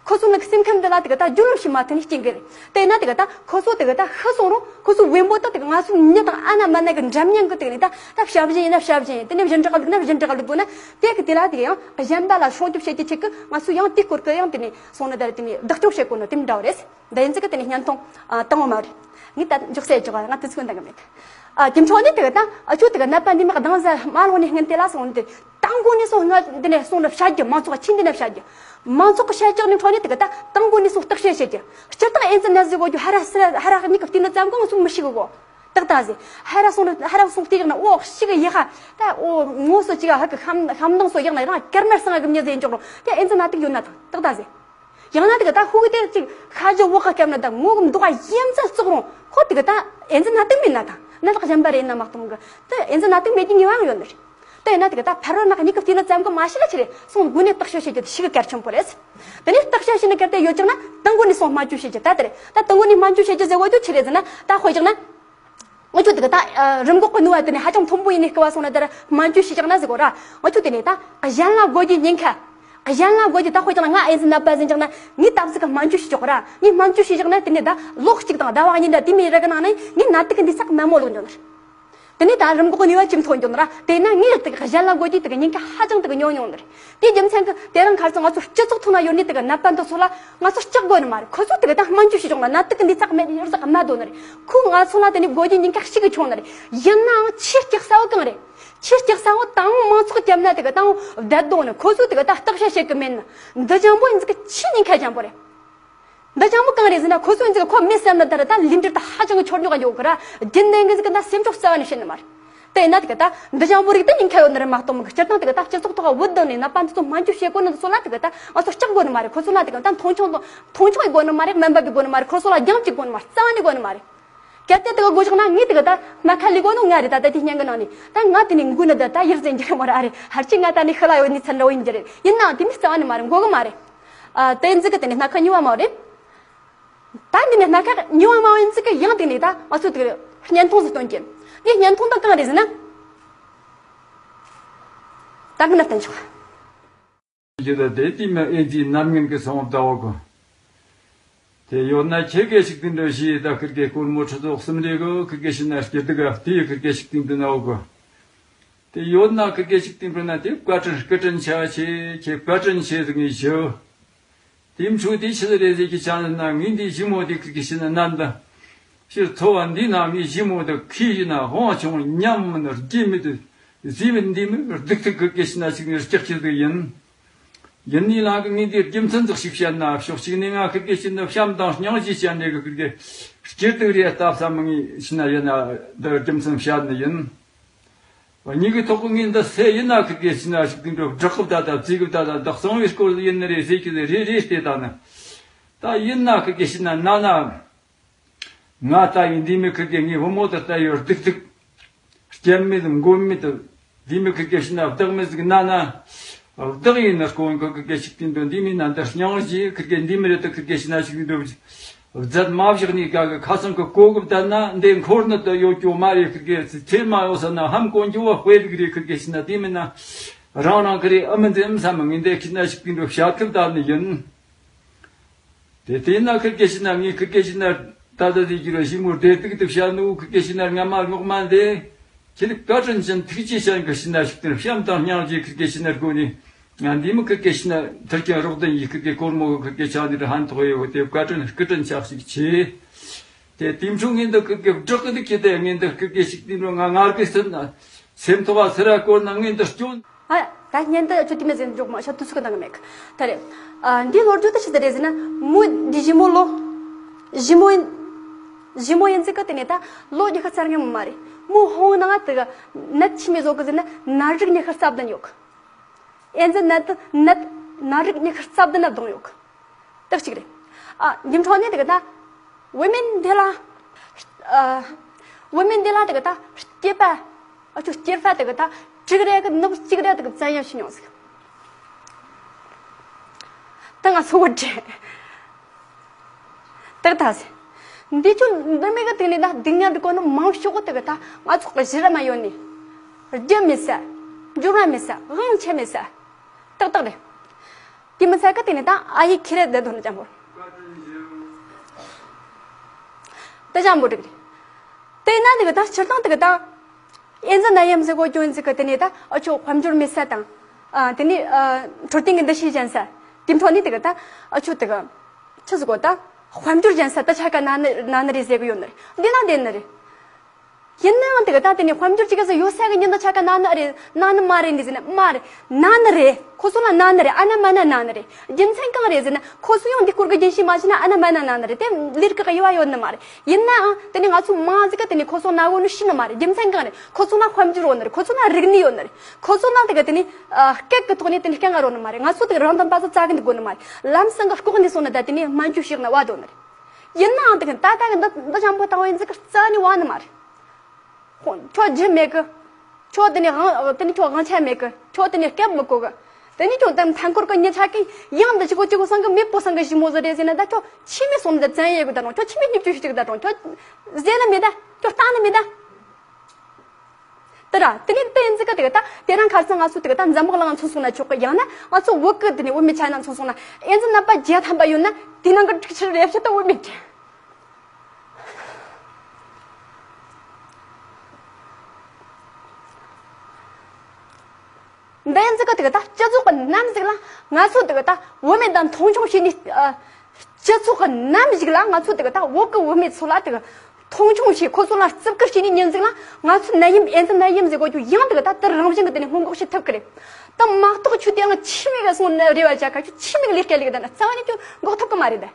ཁོ་ཚོ་ནི་སེམས་ཁམས་འདི་ལ་དེ་གི་ད་རྒྱུས་ལོན་བྱེད་མ་ཐུབ་ནས་རྐྱེན་གི་རེད། དེ་ན་དེ་གི་ད་ཁོ་ཚོ་དེ་གི་ད་ཤི་སོང་རུང་ཁོ་ཚོ་བེམ་པོ་ད་དེ་གི་ང་ཚོ་མྱི་དང་ཨ་ན་མ་ན་གི་འདྲ་མཉམ་གི་དེ་གི་ད་ད་བྱ་བཞིན་ཡིན་ན་བྱ་བཞིན་ཡིན། དེ་ནས་བཞིན་འདྲ་ག་ལུག་ན་བཞིན་འདྲ་ག་ལུག་དགོས་ན། དེ་གི་དེ་ལ་དེ་གི་ཡང་གཞན་པ་ལ་སྲུང་སྐྱོབ་བྱེད་ཀྱི་ཆེད་གི་ང་ཚོ་ཡང་དེ་སྐོར་གི་ཡང་དེ་ནས་སོང་ན་ད་དེ་ནས་བདག་སྐྱོང་བྱེད་དགོས་ནོ་དེ་འདྲ་བ་རེད། འདི་ཡིན་ཙི་གི་དེ་ནས་བརྙན་ཐུང་ཨ་བཏང་བ་མ་རེད། ངས་ད་འཇོག་སའི་འཇོག་ང་དུས་ཚོད་འདང་གི་མེད། ཨ་དེ་འཕྲོ་ནས་དེ་གི་ད་ཨ་ཆོ་དེ་གི་ནད་པ་འདི་མི་གདང་ས་མ་ལོག་ནས་སྔོན་དེ་ལ་སོང་དེ་ཏང་གོ་ནས་སོང་ང་འདི་ནས་སོང་ན་བཤད་རྒྱུ་མང་ཚོགས་ཆིན་འདི་ན་བཤད་རྒྱུ། མང་ཚོགས་གི་བཤད་རྒྱུ་ནས་འཕྲོ་ནས་དེ་གི་ད་ཏང་གོ་ནས་སོང་བརྟག་དཔྱད་བྱེད་རྒྱུ། སྤྱིར་བཏང་ཨེ་ཙི་ནད་ཟེར་གོ་རྒྱུ་ཧ་ར་སི་ར་ཧ་ར་གཉིས་གི་བལྟས་ན་ཙམ་གོ་ང་ཚོ་མི་ཤེས་གི་གོ། ཏག་ཏག་ཟེ། ཧ་ར་སོང་ཧ་ར་སོང་དེ་ཡག་ན་ཨོ་ཤི་གི་ཡག་ཧ། ད་ཨོ་ངོ་སོ་ཅིག་ཧ་གི་ཤམ་ཤམ་དང་སོ་ཡག་ན་རང་ཀར་མར་སང་གི་མྱི་ཟེ་འཇོག་རོ། དེ་ཨེ་ཙི་ན་ཏིག་ཡོད་ན་ཐང་ཏག་ཏག་ཟེ། ཡང་ན་དེ་ག་ད་ཧུ་གི་དེ་ཅིག་ཁ་ཇི་བོ་ཁ་སྐྱབས་ན་ད་ངོ་གི་མདོག་ག་ཡེམ་ཙ་བཙོག་རུང་ཁོ་དེ་ག་ད་ཨེ་ཙི་ན་ཏིག་མིན་ན་ཐང་ན་ལག་གཞན་པ་རེད་ན་མ་གཏོང་གི། ད་ཨེ་ཙི་ན་ཏིག་མེད་ཀྱི་ངེས་པ་ཡང་ཡོད་ནི་རེད། དེ་ཡིན་ན་དེ་ག་ད་ཕ་རོལ་ནག་གཉིས་ཀྱི་བལྟས་ན་ཙམ་གི་མ་ཤི་ལ་ཆི་རེད་སོང་སྒོ་ནས་བརྟག་དཔྱད་བྱེད་རྒྱུ་དེ་ཤི་གི་གལ་ཆེན་པོ་རེད། དེ་ནས་བརྟག་དཔྱད་བྱས་ནས་གལ་ཏེ་ཡོད་ཀྱང་ན་ཏང་གོ་ནས་སོང་སྨན་བཅོས་བྱེད་རྒྱུ་ད་དེ་རེད། ད་ཏང་གོ་ནས་སྨན་བཅོས་བྱེད་རྒྱུ་ཟེར་བ་དུ་ཆི་རེད་ཟེར་ན་ད་དཔེ་བཞག་ན། ང་ཚོ་དེ་ག་ད་རིམས་འགོག་གི་ནུས་པ་དེ་ནས་ཧ་ཅང་མཐོན་པོ་ཡིན་ནས་སྐུ་བ་སོང་ན་དེར་སྨན་བཅོས་བྱེད་ཀྱང་ན་ཟེར་གོ་ར། ང་ཚོ་དེ་ནས་ད་གཞན་ལ་དགོས་རྒྱུ་ཉེན་ཁ། གཞན་ལ་དགོས་རྒྱུ་ད་དཔེ་བཞག་ན་ང་ཨེ་ཙི་ནད་པ་ཟིན་ཀྱང་ན་ངས་ད་ཟིག་གི་སྨན་བཅོས་བྱེད་ཆོག་གི་ར། ངས་སྨན་བཅོས་བྱེད་ཀྱང་ན་དེ་ནས་ད་ལོ་གཅིག་དང་ཟླ་བ་གཉིས་འདྲ་དེ་མིན་ར་གི་ནང་ནས་ངས་ནད་དུག་གི་འདི་ཚག་མ་མོ་ལོག་འགྱོ་ནི་རེད། དེ་ནས་ད་རིམས་འགོག་ནུས་པ་ཅིག་མཐོ་འགྱོ་ནི་ར། དེས་ན་ངས་དེ་ག་གཞན་ལ་དགོས་རྒྱུ་དེ་ག་ཉེན་ཁ་ཧ་ཅང་དེ་ག་ཉུང་ཉུང་ནི་རེད། དེའི་རྒྱུ་མཚན་གྱིས་དེ་རིང་ཁ་སང་ང་ཚོ་སྤྱི་ཚོགས་ཐོག་ན་ཡོད་ནི་དེ་ག་ནད་པ་འདི་ཚོ་ལ་ང་ཚོ་སྐྲག་དགོས་ནི་མ་རེད། ཁོ་ཚོ་དེ་ག་ད་སྨན་བཅོས་བྱེད་ཆོག་ན་ནད་དུག་གི་འདི་ཚག་མེད་ཡོད་ཟག་མ་འདོད་ནི་རེད། ཁོ་ང་ཚོ་ལ་དེ་ནས་དགོས་རྒྱུ་ཉེན་ཁ་ཞིག་གི་ཆུང་ནི་རེད། ཡིན་ནའང་ཆེས་སྐྲག་ས་བོ་གང་རེད། ཆེས་སྐྲག་ས་བོ་ཏང་མང་ཚོགས་རྒྱབ་ན་དེ་ག་ཏང་བསྡད་འདུག་ནི། ཁོ་ཚོ་དེ་ག་ད་བརྟག་དཔྱད་བྱེད་གི་མེད་ནི། འདི་ཅང་པོ་ཡིན་ཟིག་གི་ཆེས་ཉེན་ཁ་ཅང་པོ་རེད། འདི་ཅང་པོ་གང་རེད་ཟེར་ན་ཁོ་ཚོ་ཡིན་ཟིག་གི་ཁོ་མི་སེམས་ན་ད་ར་ད་ལིན་འདྲི་ད་ཧ་ཅང་གི་འཆོར་ཉོག་ག་འགྱོ་གི་ར། རྒྱུན་ལྡན་གི་ཟིག་གི་ད་སེམས་ཕྱོགས་རྩ་བ་ནས་ཤེས་ནི་མ་རེད། དེ་ཡིན་ན་དེ་ག་ད་འདི་ཅང་པོ་རིགས་ད་ཉེན་ཁ་ཡོད་ནི་རེད་མ་གཏོགས་མི་གི་སྤྱིར་བཏང་དེ་ག་ད་སྤྱི་ཚོགས་ཐོག་ག་བུད་འདུག་ནི་ནད་པ་འདི་ཚོ་སྨན་བཅོས་བྱེད་དགོས་ནི་ཚོ་ལ་དེ་ག་ད་ང་ཚོ་སྐྲག་དགོས་ནི་མ་རེད། ཁོ་ཚོ་ལ་དེ་ག་ད་མཐོང་ཆུང་དང་མཐོང་ཆུང་ཡི་དགོས་ནི་མ་རེད། དམན་པ་གི་དགོས་ནི་མ་རེད། ཁོ་ཚོ་ལ་རྒྱང་གཅིག་དགོས་ནི་མ་རེད། རྩ་བ་ནས་དགོས་ནི་མ་རེད། གལ་ཏེ་དེ་ག་དགོས་བཞག་ན་ངས་དེ་ག་ད་སྨན་ཁང་ལས་དགོས་ནོ་ང་རེད། ད་ད་དེ་སྙན་གི་ནང་ནས་ད་ང་དེ་ནས་འགུལ་ནི་ད་ད་ཡིར་ཟེར་འགྱུར་མ་རེད། ཨ་རེ་ཧར་ཅི་ང་ད་ནི་ཤི་ལ་ཡོད་ནི་ཚན་འདྲ་བོ་ཡིན་གྱི་རེད། ཡིན་ནའང་དེ་མི་རྩ་བ་ནས་མ་རེད། འགོ་གི་མ་རེད། ཨ་དེ་འཛི་གི་དེ་ནས་སྣ་ཁ་ཉུ་བ་མ་རེད། ད་འདི་ནས་སྣ་ཁ་ཉོ་བ་མ་ཡིན་ཚིག་གི་ཡང་དེ་ནས་ད་ང་ཚོ་དེ་གི་བརྙན་ཐུང་ཟིག་སྟོན་གྱིན། འདི་བརྙན་ཐུང་དང་གང་རེད་ཟེར་ན། ད་གི་ན་བསྟན་ཆོག་རྒྱུ་ད་དེ་དུས་མ་ཨེ་ཙི་ནམ་ངན་གི་སོང་བ་ད་བ་གོ། དེ་ཡོད་ན་ཁྱེད་ཀྱི་ཞིག་དེ་འདྲ་ཞིག་ད་ཁིར་གི་སྒོར་མོ་ཁྲི་ཚོ་གསུམ་རེ་གོ་ཁིར་གི་ཤི་ན་སྐྱིད་དུ་ག་དེ་ཁིར་གི་ཞིག་དེ་འདྲ་ན་བ་གོ། དེ་ཡོད་ན་ཁིར་གི་ཞིག་དེ་འདྲ་ན་དེ་བཀའ་དྲིན་སྐུ་དྲིན་ཆ་ཆེ་ཁྱེད་བཀའ་དྲིན་ཆེ་ཟིག་ངས་ཞུ། དེ་འཕྲོ་དེ་ཆི་ཟིག་རེད་ཟེར་གི་ཆ་ན་ངས་འདི་ཞི་མོ་དེ་ཁིར་གི་ཤི་ན་ནམ་ད། ཕྱིར་འཚོ་བ་འདི་ན་ངས་ཞི་མོ་དེ་ཁི་ཡིན་ན་ཧོང་ཆུང་ཉམས་མི་ནི་རྒྱུས་མི་དེ་ཟིལ་བ་འདི་མི་སྡུག་ཐུག་ཁིར་གི་ཤི་ན་ཞིག་ནས་སྐྱག་ཁྱི་ཟིག་ཡིན། ཡིན་ནི་ལ་གི་ངས་འདི་རྒྱུ་མཚན་ཟིག་ཞིག་བཤད་ན་ཕྱོགས་གཅིག་ནས་ང་ཁིར་གི་ཤི་ན་བྱམས་དང་སྙིང་རྗེ་བཤད་ནས་གི་ཁིར་གི་སྐྱིད་སྡུག་རེད་སྟབས་སམ་ངས་ཤི་ན་ཡིན་ན་འདི་རྒྱུ་མཚན་བཤད་ནི་ཡིན། གཉིས་ཀྱི་ཐོག་གི་ངས་འདི་སེ་ཡིན་ན་ཁི་གེ་ཤི་ན་ཞིག་དུས་འགྲོ་བསྒྲག་གི་བདག་དང་བརྩིས་གི་བདག་དང་བདག་གསང་བའི་སྐོར་ཡིན་ནི་རེད་ཟེར་གི་རེད་རེད་བལྟས་དང་ནི། ད་ཡིན་ན་ཁི་གེ་ཤི་ན་ན་ན། ང་ལྟ་ཡིན་འདི་མི་ཁི་གེ་ངའི་བུ་མོ་དེ་ལྟ་ཡོད་སྡུག་སྡུག་སྐྱེམས་མེད་མགོན་མེད་དུ་འདི་མི་ཁི་གེ་ཤི་ན་བདག་མི་ཟིག་ན་ན། བདག་ཡིན་ན་སྐོང་གི་ཁི་གེ་ཞིག་དུས་འགྲོ་འདི་མི་ན་འདི་སྙིང་རྗེ་ཁི་གེ་འདི་མི་རེད་དུ་ཁི་གེ་ཤི་ན་ཞིག་འགྲོ། རྫད་མ་བཞག་ནས་ག་གི་ཁ་སང་གི་གོ་གི་བསྡད་ན་འདི་འཁོར་ནི་དུ་ཡོད་རྒྱུ་མ་རེད། ཁི་གེ་ཚེ་མ་ཡོད་ས་ན་ཧམ་གོན་རྒྱུ་བ་དཔེ་རིག་རེད། ཁི་གེ་ཤི་ན་དེ་མིན་ན་རང་རང་གི་རེད། ཨ་མི་འདི་ཨམ་ས་མི་ངས་འདི་ཁི་ན་ཞིག་དེ་འགྲོ་བཤད་ཐུབ་ད་ནི་ཡིན། དེ་དེ་ན་ཁི་གེ་ཤི་ན་ངས་ཁི་གེ་ཤི་ན་ད་ད་དེ་གི་ར་ཞིག་མོ་བདེ་སྡུག་དུ་བཤད་ནོ། ཁི་གེ་ཤི་ན་རྔ་མ་རྔོག་མ་འདི་ཁྱེད་བཀའ་དྲིན་ཅན་ཐུགས་རྗེ་ཅན་གི་ཤི་ན་ཞིག་དེ་བྱམས་དང་སྙིང་རྗེ་ཁི་གེ་ཤི་ན་སྒོ་ནས། ང་འདི་མི་ཁི་གེ་ཤི་ན་ཐུར་ཀྱང་རོགས་ལྡན་ཡིས་ཁི་གེ་སྒོར་མོ་གི་ཁི་གེ་ཆ་འདི་རུ་ཧན་ཐོག་ཡོད་དེ་བཀའ་དྲིན་སྐུ་དྲིན་ཆགས་ཤིག་ཆེ། དེ་དེ་འཕྲོ་ངས་འདི་ཁི་གེ་བསྒྲག་གི་འདུག་ཁྱེད་དེ་ངས་འདི་ཁི་གེ་ཞིག་དེ་འཕྲོ་ང་ངར་གི་སེམས་ན་སེམས་ཐོག་བ་སེ་ར་སྐོར་ན་ངས་འདི་སྐྱོན། ཨ་ད་བརྙན་དུ་ཆུ་དེ་མེད་ཟེར་འཇོག་མ་ཤ་དུ་སུ་གི་ནང་གི་མེད་གི་ད་རེད། ཨ་འདི་ལོ་རྒྱུས་དེ་ཆི་ཟེར་རེད་ཟེར་ན་མོ་འདི་ཞི་མོ་ལོ། ཞི་མོ་ཡིན། ཞི་མོ་ཡིན་ཟིག་གི་དེ་ནས་ད་ལོ་ཉི་ཤུ་རྩ་ལྔ་མོ་མ་རེད། མོ་ཧོང་ནང་དེ་གི་ནད་ཆི་མེད་བཟོ་གི་ཟེར་ན་ནད་རིགས་ཉི་ཤུ་རྩ་བདུན་ཡོད་གི། ཨེ་ཙི་ནད་དུ་ནད་ནད་རིགས་ཉི་ཤུ་རྩ་བདུན་ན་བསྡོངས་ཡོད་གི། དེ་གཅིག་རེད། ཨ་འདི་འཕྲོ་ནས་དེ་གི་ད་བུད་མེད་འདི་ལ་ཨ་བུད་མེད་འདི་ལ་དེ་གི་ད་སྐྱེས་པ་ཨ་ཆུ་སྐྱེས་པ་དེ་གི་ད་དྲུག་རེ་གི་ནུབ་གཅིག་རེ་དེ་གི་བཙན་གཡེམ་བྱས་མྱོང་ཟིག་ད་ང་ཚོ་བོད་འདྲེ། ཏག་ཏག་ཟེར། འདི་ཆུ་འདི་མི་གི་དེ་ནས་ད་སྡུག་བསྔལ་འདི་གོ་ནི་མང་ཤོས་གོ་དེ་གི་ད་ང་ཚོ་གི་གཞི་ར་མ་ཡོད་ནི། རྒྱུ་མེད་ས། འབྱོར་བ་མེད་ས། དབང་ཆ་མེད་ས། ཏག་ཏག་རེད། དེ་མི་ཚད་གི་དེ་ནས་ད་ཨ་ཡེ་ཁྱེད་རེད་བསྡད་དོ་ནི་ཅང་པོ། དེ་ཅང་པོ་འགྲིག་རེད། དེ་ན་དེ་གི་ད་སྤྱིར་བཏང་དེ་གི་ད། ཨེ་ཙི་ནད་ཡམས་ཟེར་གོ་སྐྱོན་ཟེར་གི་དེ་ནས་ད་ཨ་ཆོ་དཔལ་འབྱོར་མེད་ས་དང་། ཨ་དེ་ནས་ཨ་འཕྲོད་བསྟེན་གི་འདུ་ཤེས་ཅན་ས། དེ་འཕྲོ་ནས་དེ་གི་ད་ཨ་ཆོ་དེ་གི་ཆི་ཟེར་གོ་ད་དཔལ་འབྱོར་ཅན་ས་ད་ཆ་ག་ན་ནི་ན་ནི་རེད་ཟེར་གི་ཡོད་ནི་རེད། འདི་ན་བསྡད་ནི་རེད། ཡིན་ནའང་དེ་གི་ད་དེ་ནས་དཔལ་འབྱོར་ཅིག་ག་ས་ཡོད་ས་གི་ཉིན་ད་ཆ་ག་ན་ནི་རེད་ན་ནི་མ་རེད་འདི་ཟེར་ན་མ་རེད། ན་ནི་རེད། ཁོ་ཚོ་ལ་ན་ནི་རེད། ཨ་ན་མ་ན་ན་ནི་རེད། རྒྱུ་མཚན་གང་རེད་ཟེར་ན་ཁོ་ཚོ་ཡང་འདི་སྐོར་གི་རྒྱུན་ཤེས་མ་བྱས་ན་ཨ་ན་མ་ན་ན་ནི་རེད། དེ་ལས་ཀ་གི་དབྱེ་བ་ཡོད་ནི་མ་རེད། ཡིན་ནའང་དེ་ནི་ང་ཚོ་མང་ཟིག་ག་དེ་ནི་ཁོ་ཚོ་ན་གོ་ནི་ཤི་ནི་མ་རེད། རྒྱུ་མཚན་གང་རེད། ཁོ་ཚོ་ན་དཔལ་འབྱོར་ཡོད་ནི་རེད། ཁོ་ཚོ་ན་རིག་གནས་ཡོད་ནི་རེད། ཁོ་ཚོ་ན་དེ་ག་དེ་ནི་ཨ་སྐད་གི་ཐོག་ནས་དེ་ནི་སྐད་ངན་རོ་ནི་མ་རེད། ང་ཚོ་དེ་ག་རང་དང་པ་ཚོ་རྩ་གི་འདུག་དགོ་ནི་མ་རེད། ལམ་སང་གི་ལྐོག་ནས་སོང་ན་ད་དེ་ནི་སྨན་བཅོས་ཤིག་ན་བ་དོ་ནི་རེད། ཡིན་ནའང་དེ་ག་ད་ད་གི་འདི་འདི་ཅང་པོ་བཏང་བ་ཡིན་ཟིག་ག་རྩ་ནས་བ་ནི་མ་རེད། ཁྱོད་རྒྱུ་མེད་གི། ཁྱོད་དེ་ནས་དབང་དེ་ནས་ཁྱོད་དབང་ཆ་མེད་གི། ཁྱོད་དེ་ནས་སྐད་མི་གོ་གི། དེ་ནས་ཁྱོད་དེ་མཐའ་འཁོར་གི་མྱི་ཆ་གི་ཡང་འདི་ཅི་གོ་ཅི་གོ་སང་གི་མེད་པོ་སང་གི་ཞི་མོ་ཟི་རེད་ཟེར་ན་ད་ཁྱོད་ཆི་མེད་སོང་ནི་ད་བཙན་ཡེ་གི་ད་རུང་ཁྱོད་ཆི་མེད་སྙིབ་ཅུ་ཞིག་ད་རུང་ཁྱོད་ཟེར་ནི་མེད་ད་ཁྱོད་བཏང་ནི་མེད་ད། དེ་ར་དེ་ནས་དེ་ཡིན་ཟིག་གི་དེ་གི་ད་དེ་རང་ཁ་སང་ང་ཚོ་དེ་གི་ད་འཛམ་བུ་གླིང་མཚོན་སོང་ན་ཆོག་གི། ཡང་ན་ང་ཚོ་བོད་གི་དེ་ནས་བོད་མི་ཆ་ན་མཚོན་སོང་ན་ཨེ་ཙི་ནད་པ་བརྒྱ་ཐམ་པ་ཡོད་ན་དེ་ནང་གི་དྲུག་ཅུ་རེ་བཞི་ད་བོད་མི་རེད། འདི་ཡིན་ཟིག་གི་དེ་གི་ད་སྤྱི་ཚོགས་གི་ནམ་ཟིག་ལ་ང་ཚོ་དེ་གི་ད་བོད་མི་དང་མཐོང་ཆུང་བྱས་ནས་ཨ། སྤྱི་ཚོགས་གི་ནམ་ཞིག་ལ་ང་ཚོ་དེ་གི་ད་བོད་གི་བུད་མེད་ཚོ་ལ་དེ་གི་མཐོང་ཆུང་བྱས་ཁོ་ཚོ་ལ་བརྩི་བཀུར་བྱས་ནས་ཉིན་ཟིག་ལ་ང་ཚོ་ནད་ཡམས་ཨེ་ཙི་ནད་ཡམས་ཟེར་གོ་རྒྱུ་ཡང་དེ་གི་ད་དེར་རང་བཞིན་གི་དེ་ནས་སྔོན་འགོག་བྱེད་ཐུབ་གི་རེད། ད་མ་གཏོགས་ཁྱོད་དེ་ཡང་ཆི་མེད་གི་སོང་ནི་རེ་བ་བྱ་ཁ་ཁྱོད་ཆི་མེད་གི་ལས་ཀ་ལས་གི་ད་ན་རྩ་བ་ནས་ཁྱོད་འགོག་ཐུབ་གི་མ་རེད་ད།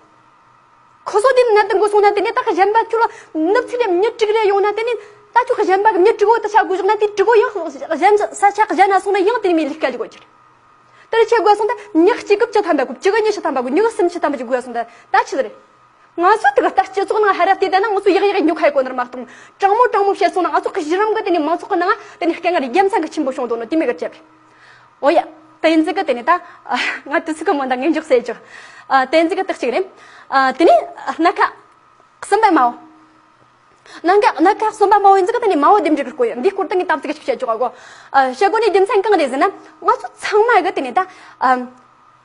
ཁོ་ཚོ་དེ་ནད་དུ་འགོས་སོང་ན་དེ་ནས་ད་གཞན་པ་ཁྱོད་ལ་ནུབ་ཚུལ་ལས་མྱི་དྲུག་རེ་ཡོང་ན་དེ་ནས་ད་ཁྱོད་གཞན་པ་གི་མྱི་དྲུག་བོ་དེ་ཆ་དགོས་བཞག་ན་དེ་དྲུག་བོ་ཡང་གཞན་ས་ཆ་གཞན་ན་སོང་ན་ཡང་དེ་ནས་མི་ལས་ཀ་ལས་གོ་རྒྱུ་རེད། དེ་ལ་ཆེ་དགོས་སོང་ད་ཉག་གཅིག་གི་བཅུ་ཐམ་པ་དགོས། བཅུ་གི་ཉི་ཤུ་ཐམ་པ་དགོས། ཉི་གི་སུམ་ཅུ་ཐམ་པ་ཅིག་དགོས་སོང་ད་ད་ཆི་ཟེར། ང་ཚོ་དེ་ག་ད་སྤྱི་ཚོགས་ནང་ཧ་ར་བལྟས་ད་ན་ང་ཚོ་ཡག་ཡག་ཉོ་ཁ་ཡི་གོ་ནར་མ་གཏོང་། དྲང་མོ་དྲང་མོ་བཤད་སོང་ན་ང་ཚོ་གི་གཞི་རིམ་གི་དེ་ནས་མང་ཚོགས་གི་ནང་དེ་ནས་སྐད་ངན་རྒྱལ་མཚན་གི་ཆེན་པོ་བྱུང་འདུག་ནོ་དེ་མེད་གི་བཅད་གི། འོ་ཡ། དེ་ཡིན་ཟིག་གི་དེ་ནས་ད་ང་དུས་ཚོད་གི་མོ་འདང་ངེས་འཇོག་ཟེར་ཅོག་དེ་ཡིན་ཟིག་གི་དག་ཅིག་རེད། དེ་ནས་སྣ་ཁ་གསུམ་པའི་མའོ། སྣ་ཁ་སྣ་ཁ་གསུམ་པ་མའོ་ཡིན་ཟིག་གི་དེ་ནས་མའོ་རྡེབ་འདྲི་གི་སྐོར་ཡིན། འདིའི་སྐོར་དུ་ངས་དམ་ཚིག་གི་ཅིག་བཤད་ཆོག་གོ། བཤད་དགོས་ནི་རྒྱུ་མཚན་གང་རེད་ཟེར་ན། ང་ཚོ་ཚང་མ་གི་དེ་ནས་ད་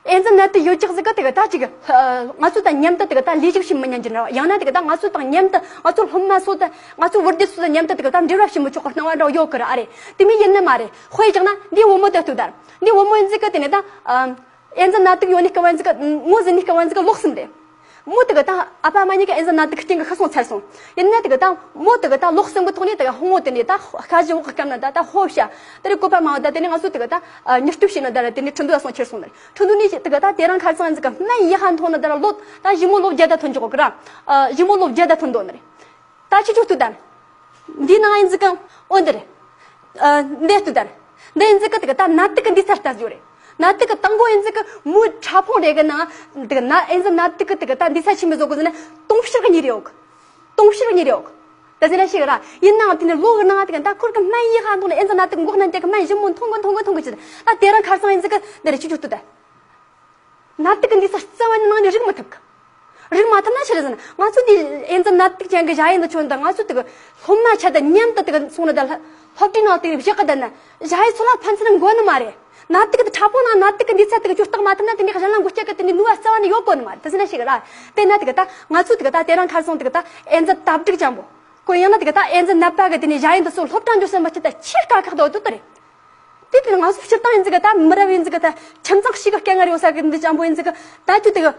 ཨེ་ཛི་ནད་དུག་ཡོད་ཅག་ཟིག་གི་དེ་གི་ད་ཅིག་ང་ཚོ་དང་མཉམ་དུ་དེ་གི་ད་ལས་ཞུགས་བྱེད་མི་ཉན་གྱི་འདྲ། ཡང་ན་དེ་གི་ད་ང་ཚོ་དང་མཉམ་དུ་ང་ཚོ་སློབ་མ་སོགས་དང་ང་ཚོ་བུ་སྡེ་སོགས་དང་མཉམ་དུ་དེ་གི་ད་འབྲེལ་བ་བྱེད་མི་ཆོག་གི་སྣང་བ་འདྲ་ཡོད་གི་ར། ཨ་རེད། དེ་མོ་ཡིན་ནི་མ་རེད། དཔེ་བཞག་ན་འདིའི་བུ་མོ་དེ་ལྟོས་དང་། འདིའི་བུ་མོ་ཡིན་ཟིག་གི་དེ་ནས་ད་ཨ། ཨེ་ཛི་ནད་དུག་ཡོད་ནི་སྐབས་ཡིན་ཟིག་གི། ངོ་ཟིན་ནི་སྐབས་ཡིན་ཟིག་གི་ལོ་གསུམ་རེད། མོ་དེ་གི་ད་ཨ་ཕ་མ་གཉིས་ཀ་ཨེ་ཛི་ནད་དུག་གི་རྐྱེན་གི་ཤི་སོང་ཚར་སོང་། ཡིན་ན་དེ་གི་ད་མོ་དེ་གི་ད་ལོ་གསུམ་གི་ཐོག་ནས་དེ་གི་ཧོ་ངོ་དེ་ནས་ད་ཤ་ཞི་འོག་གི་སྐམ་ན་ད་ད་ཧོ་བྱ། དེ་རེ་བཀོད་པ་མ་བ་ད་དེ་ནས་ང་ཚོ་དེ་གི་ད་མྱུར་སྐྱོབ་བྱས་ན་ད་ར་དེ་ནས་ཁྲིན་ཏུའུ་ལ་སོང་ཁྱེར་སོང་ནི་རེད། ཁྲིན་ཏུའུ་ནས་དེ་གི་ད་དེ་རིང་ཁ་སང་ཡིན་ཟིག་གི་སྨན་ཡག་ཧ་མཐོང་ན་ད་ར་ལོ་ད་ཞི་མོ་ལོ་བརྒྱད་ད་ཐོན་ཆོག་གི་ར། ཞི་མོ་ལོ་བརྒྱད་ད་ཐོན་འདོད་ནི་རེད། ད་ཁྱེད་ཆོ་ལྟོས་དང་། འདི་ནང་ཡིན་ཟིག་གི། འོ་འདི་རེད། ཨ། འདི་ལྟོས་དང་། འདི་ཡིན་ཟིག་གི་དེ་གི་ད་ནད་དུག་གི་འདུས་ས་ལྟ་ཟིག་ཡོད་རེད། ནད་དུག་གི་དང་པོ་ཡིན་ཟིག་གི་མོའི་ཕྲ་ཕུང་རེ་གི་ནང་དེ་གི་ན་ཨེ་ཛི་ནད་དུག་གི་དེ་གི་ད་འདུས་ས་ཆི་མོ་ཟིག་གོ་ཟེར་ན་དུང་ཕྱུར་གི་གཉིས་རེ་ཡོད་གི། དུང་ཕྱུར་གི་གཉིས་རེ་ཡོད་གི། ད་ཟེར་ན་ཤེས་གི་ར། ཡིན་ནའང་དེ་ནས་ལོ་གི་ནང་དེ་གི་ད་ཁོར་གི་སྨན་ཡག་ཧ་མཐོང་ན་ཨེ་ཛི་ནད་དུག་འགོག་ནན་ཏེ་གི་སྨན་ཞིབ་མོ་འཐུང་གི་འཐུང་གི་འཐུང་གི་ཅི། ད་དེ་རིང་ཁ་སང་ཡིན་ཟིག་གི་འདི་རེད། ཁྱེད་ཆོ་ལྟོས་དང་། ནད་དུག་གི་འདུས་ས་རྩ་བ་ནས་ནང་ནས་རིག་མི་ཐུབ་གི། རིག་མ་ཐུབ་ན་ཆི་རེད་ཟེར་ན། ང་ཚོ་འདི་ཨེ་ཛི་ནད་དུག་ཅན་གི་ཞ་ཡི་འདི་ཆོ་འདི་ང་ཚོ་དེ་གི་སློབ་མ་ཆ་དང་མཉམ་དུ་དེ་གི་སོང་ན་ད་སློབ་གྲྭའི་ནང་དེ་གི་བཞག་གི་ད་ན་ཞ་ཡི་ཚོ་ལ་ཕན་ཚུན་དགོས་ནི་མ་རེད། ནད་དུག་གི་ཕྲ་ཕུང་ནང་ནད་དུག་གི་འདུས་ཚད་དེ་གི་ཅུ་བརྟག་མ་ཐུབ་ན་དེ་ནས་གཞན་ལ་འགོས་སྐྱེལ་གི་དེ་ནས་ནུས་པ་རྩ་བ་ནས་ཡོད་གོ་ནི་མ་རེད། དེ་ཟེར་ན་ཤེས་གི་ར། དེ་ན་དེ་གི་ད་ང་ཚོ་དེ་གི་ད་ཨེ་ཛི་དག་སྒྲིག་ཅན་པོ། ཁོ་ཡང་ན་དེ་གི་ད་ཨེ་ཛི་ནད་པ་གི་དེ་ནས་ཞ་ཡི་འདི་ཚོ་སློབ་གྲྭ་འགྱོ་སེམས་པ་ཆེ་ད་ཆེས་དཀའ་ཁག་ཏུ་འདུག་ཏུ་རེད། དེ་དེ་ང་ཚོ་སྤྱིར་བཏང་ཡིན་ཟིག་གི་ད་མི་རབས་ཡིན་ཟིག་གི་ད་ཁྱིམ་ཚང་གཅིག་གི་སྐད་ངར་ཡོད་ས་གི་འདི་ཅན་པོ་ཡིན་ཟིག་གི་ད་ཁྱོད་དེ་གི་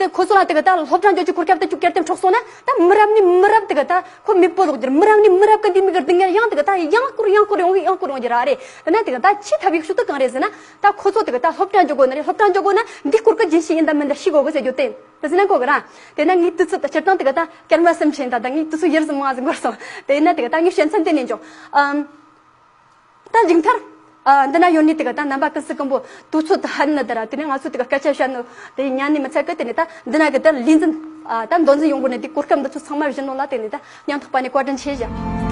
དེ་ཁོ་ཚོ་ལ་དེ་གི་ད་སློབ་གྲྭ་འགྱོ་རྒྱུ་གོ་སྐབས་དེ་ཅུ་གལ་ཏེ་འཕྲོག་སོང་ན་ད་མི་རབས་ནས་མི་རབས་དེ་གི་ད་ཁོ་མེས་པོ་ལོག་རྒྱུ་རེད། མི་རབས་ནས་མི་རབས་གི་འདི་མི་གི་སྡུག་བསྔལ་ཡང་དེ་གི་ད་ཡང་བསྐུར་ཡང་བསྐུར་ཡོང་གི་ཡང་བསྐུར་ཡོང་རྒྱུ་ར་རེད། དེ་ན་དེ་གི་ད་ཆེས་ཐབས་ཡག་ཤོས་དེ་གང་རེད་ཟེར་ན། ད་ཁོ་ཚོ་དེ་གི་ད་སློབ་གྲྭ་འགྱོ་དགོས་ནི་རེད། སློབ་གྲྭ་འགྱོ་དགོས་ན་འདི་སྐོར་གི་རྒྱུན་ཤེས་ཡིན་ད་མིན་ད་ཤེས་དགོས་གི་ཟེར་རྒྱུ་དེ་ཡིན། དེ་ཟེར་ན་གོ་གི་ར། དེ་ན་ངའི་དུས་ཚོད་ད་སྤྱིར་བཏང་དེ་གི་ད་སྐར་མ་གསུམ་ཕྱིན་ད་ད་ངའི་དུས་ཚོད་ཡར་ཟིན་མ་ཟིན་འགོར་སོང་། དེ་ཡིན་ན་དེ་གི་ད་ངའི་དཔྱད་མཚན་དེ་ནས་འཇོག་ཨམ། ད་མཇུག་མཐར། ཨ། འདི་ན་ཡོད་ནི་དེ་ག་ད་རྣམ་པ་ཀུན་གསལ་ཀུན་པོ་དུས་ཚོད་ད་ཧ་ནི་ད་ར། དེ་ནས་ང་ཚོ་དེ་ག་སྐད་ཆ་བཤད་ནོ་དེ་ཉན་ནི་མི་ཚད་གི། དེ་ནས་ད་འདི་ན་གི་ད་ལས་འཛིན། ཨ། ད་མདོ་འཛིན་ཡོང་གོ་ནས་དེ་གོ་སྐབས་འདི་ཚོ་ཚང་མ་བཞིན་ནོ་ལ་དེ་ནས་ད་སྙིང་ཐག་པ་ནས་བཀའ་དྲིན་ཆེ་ཞུ།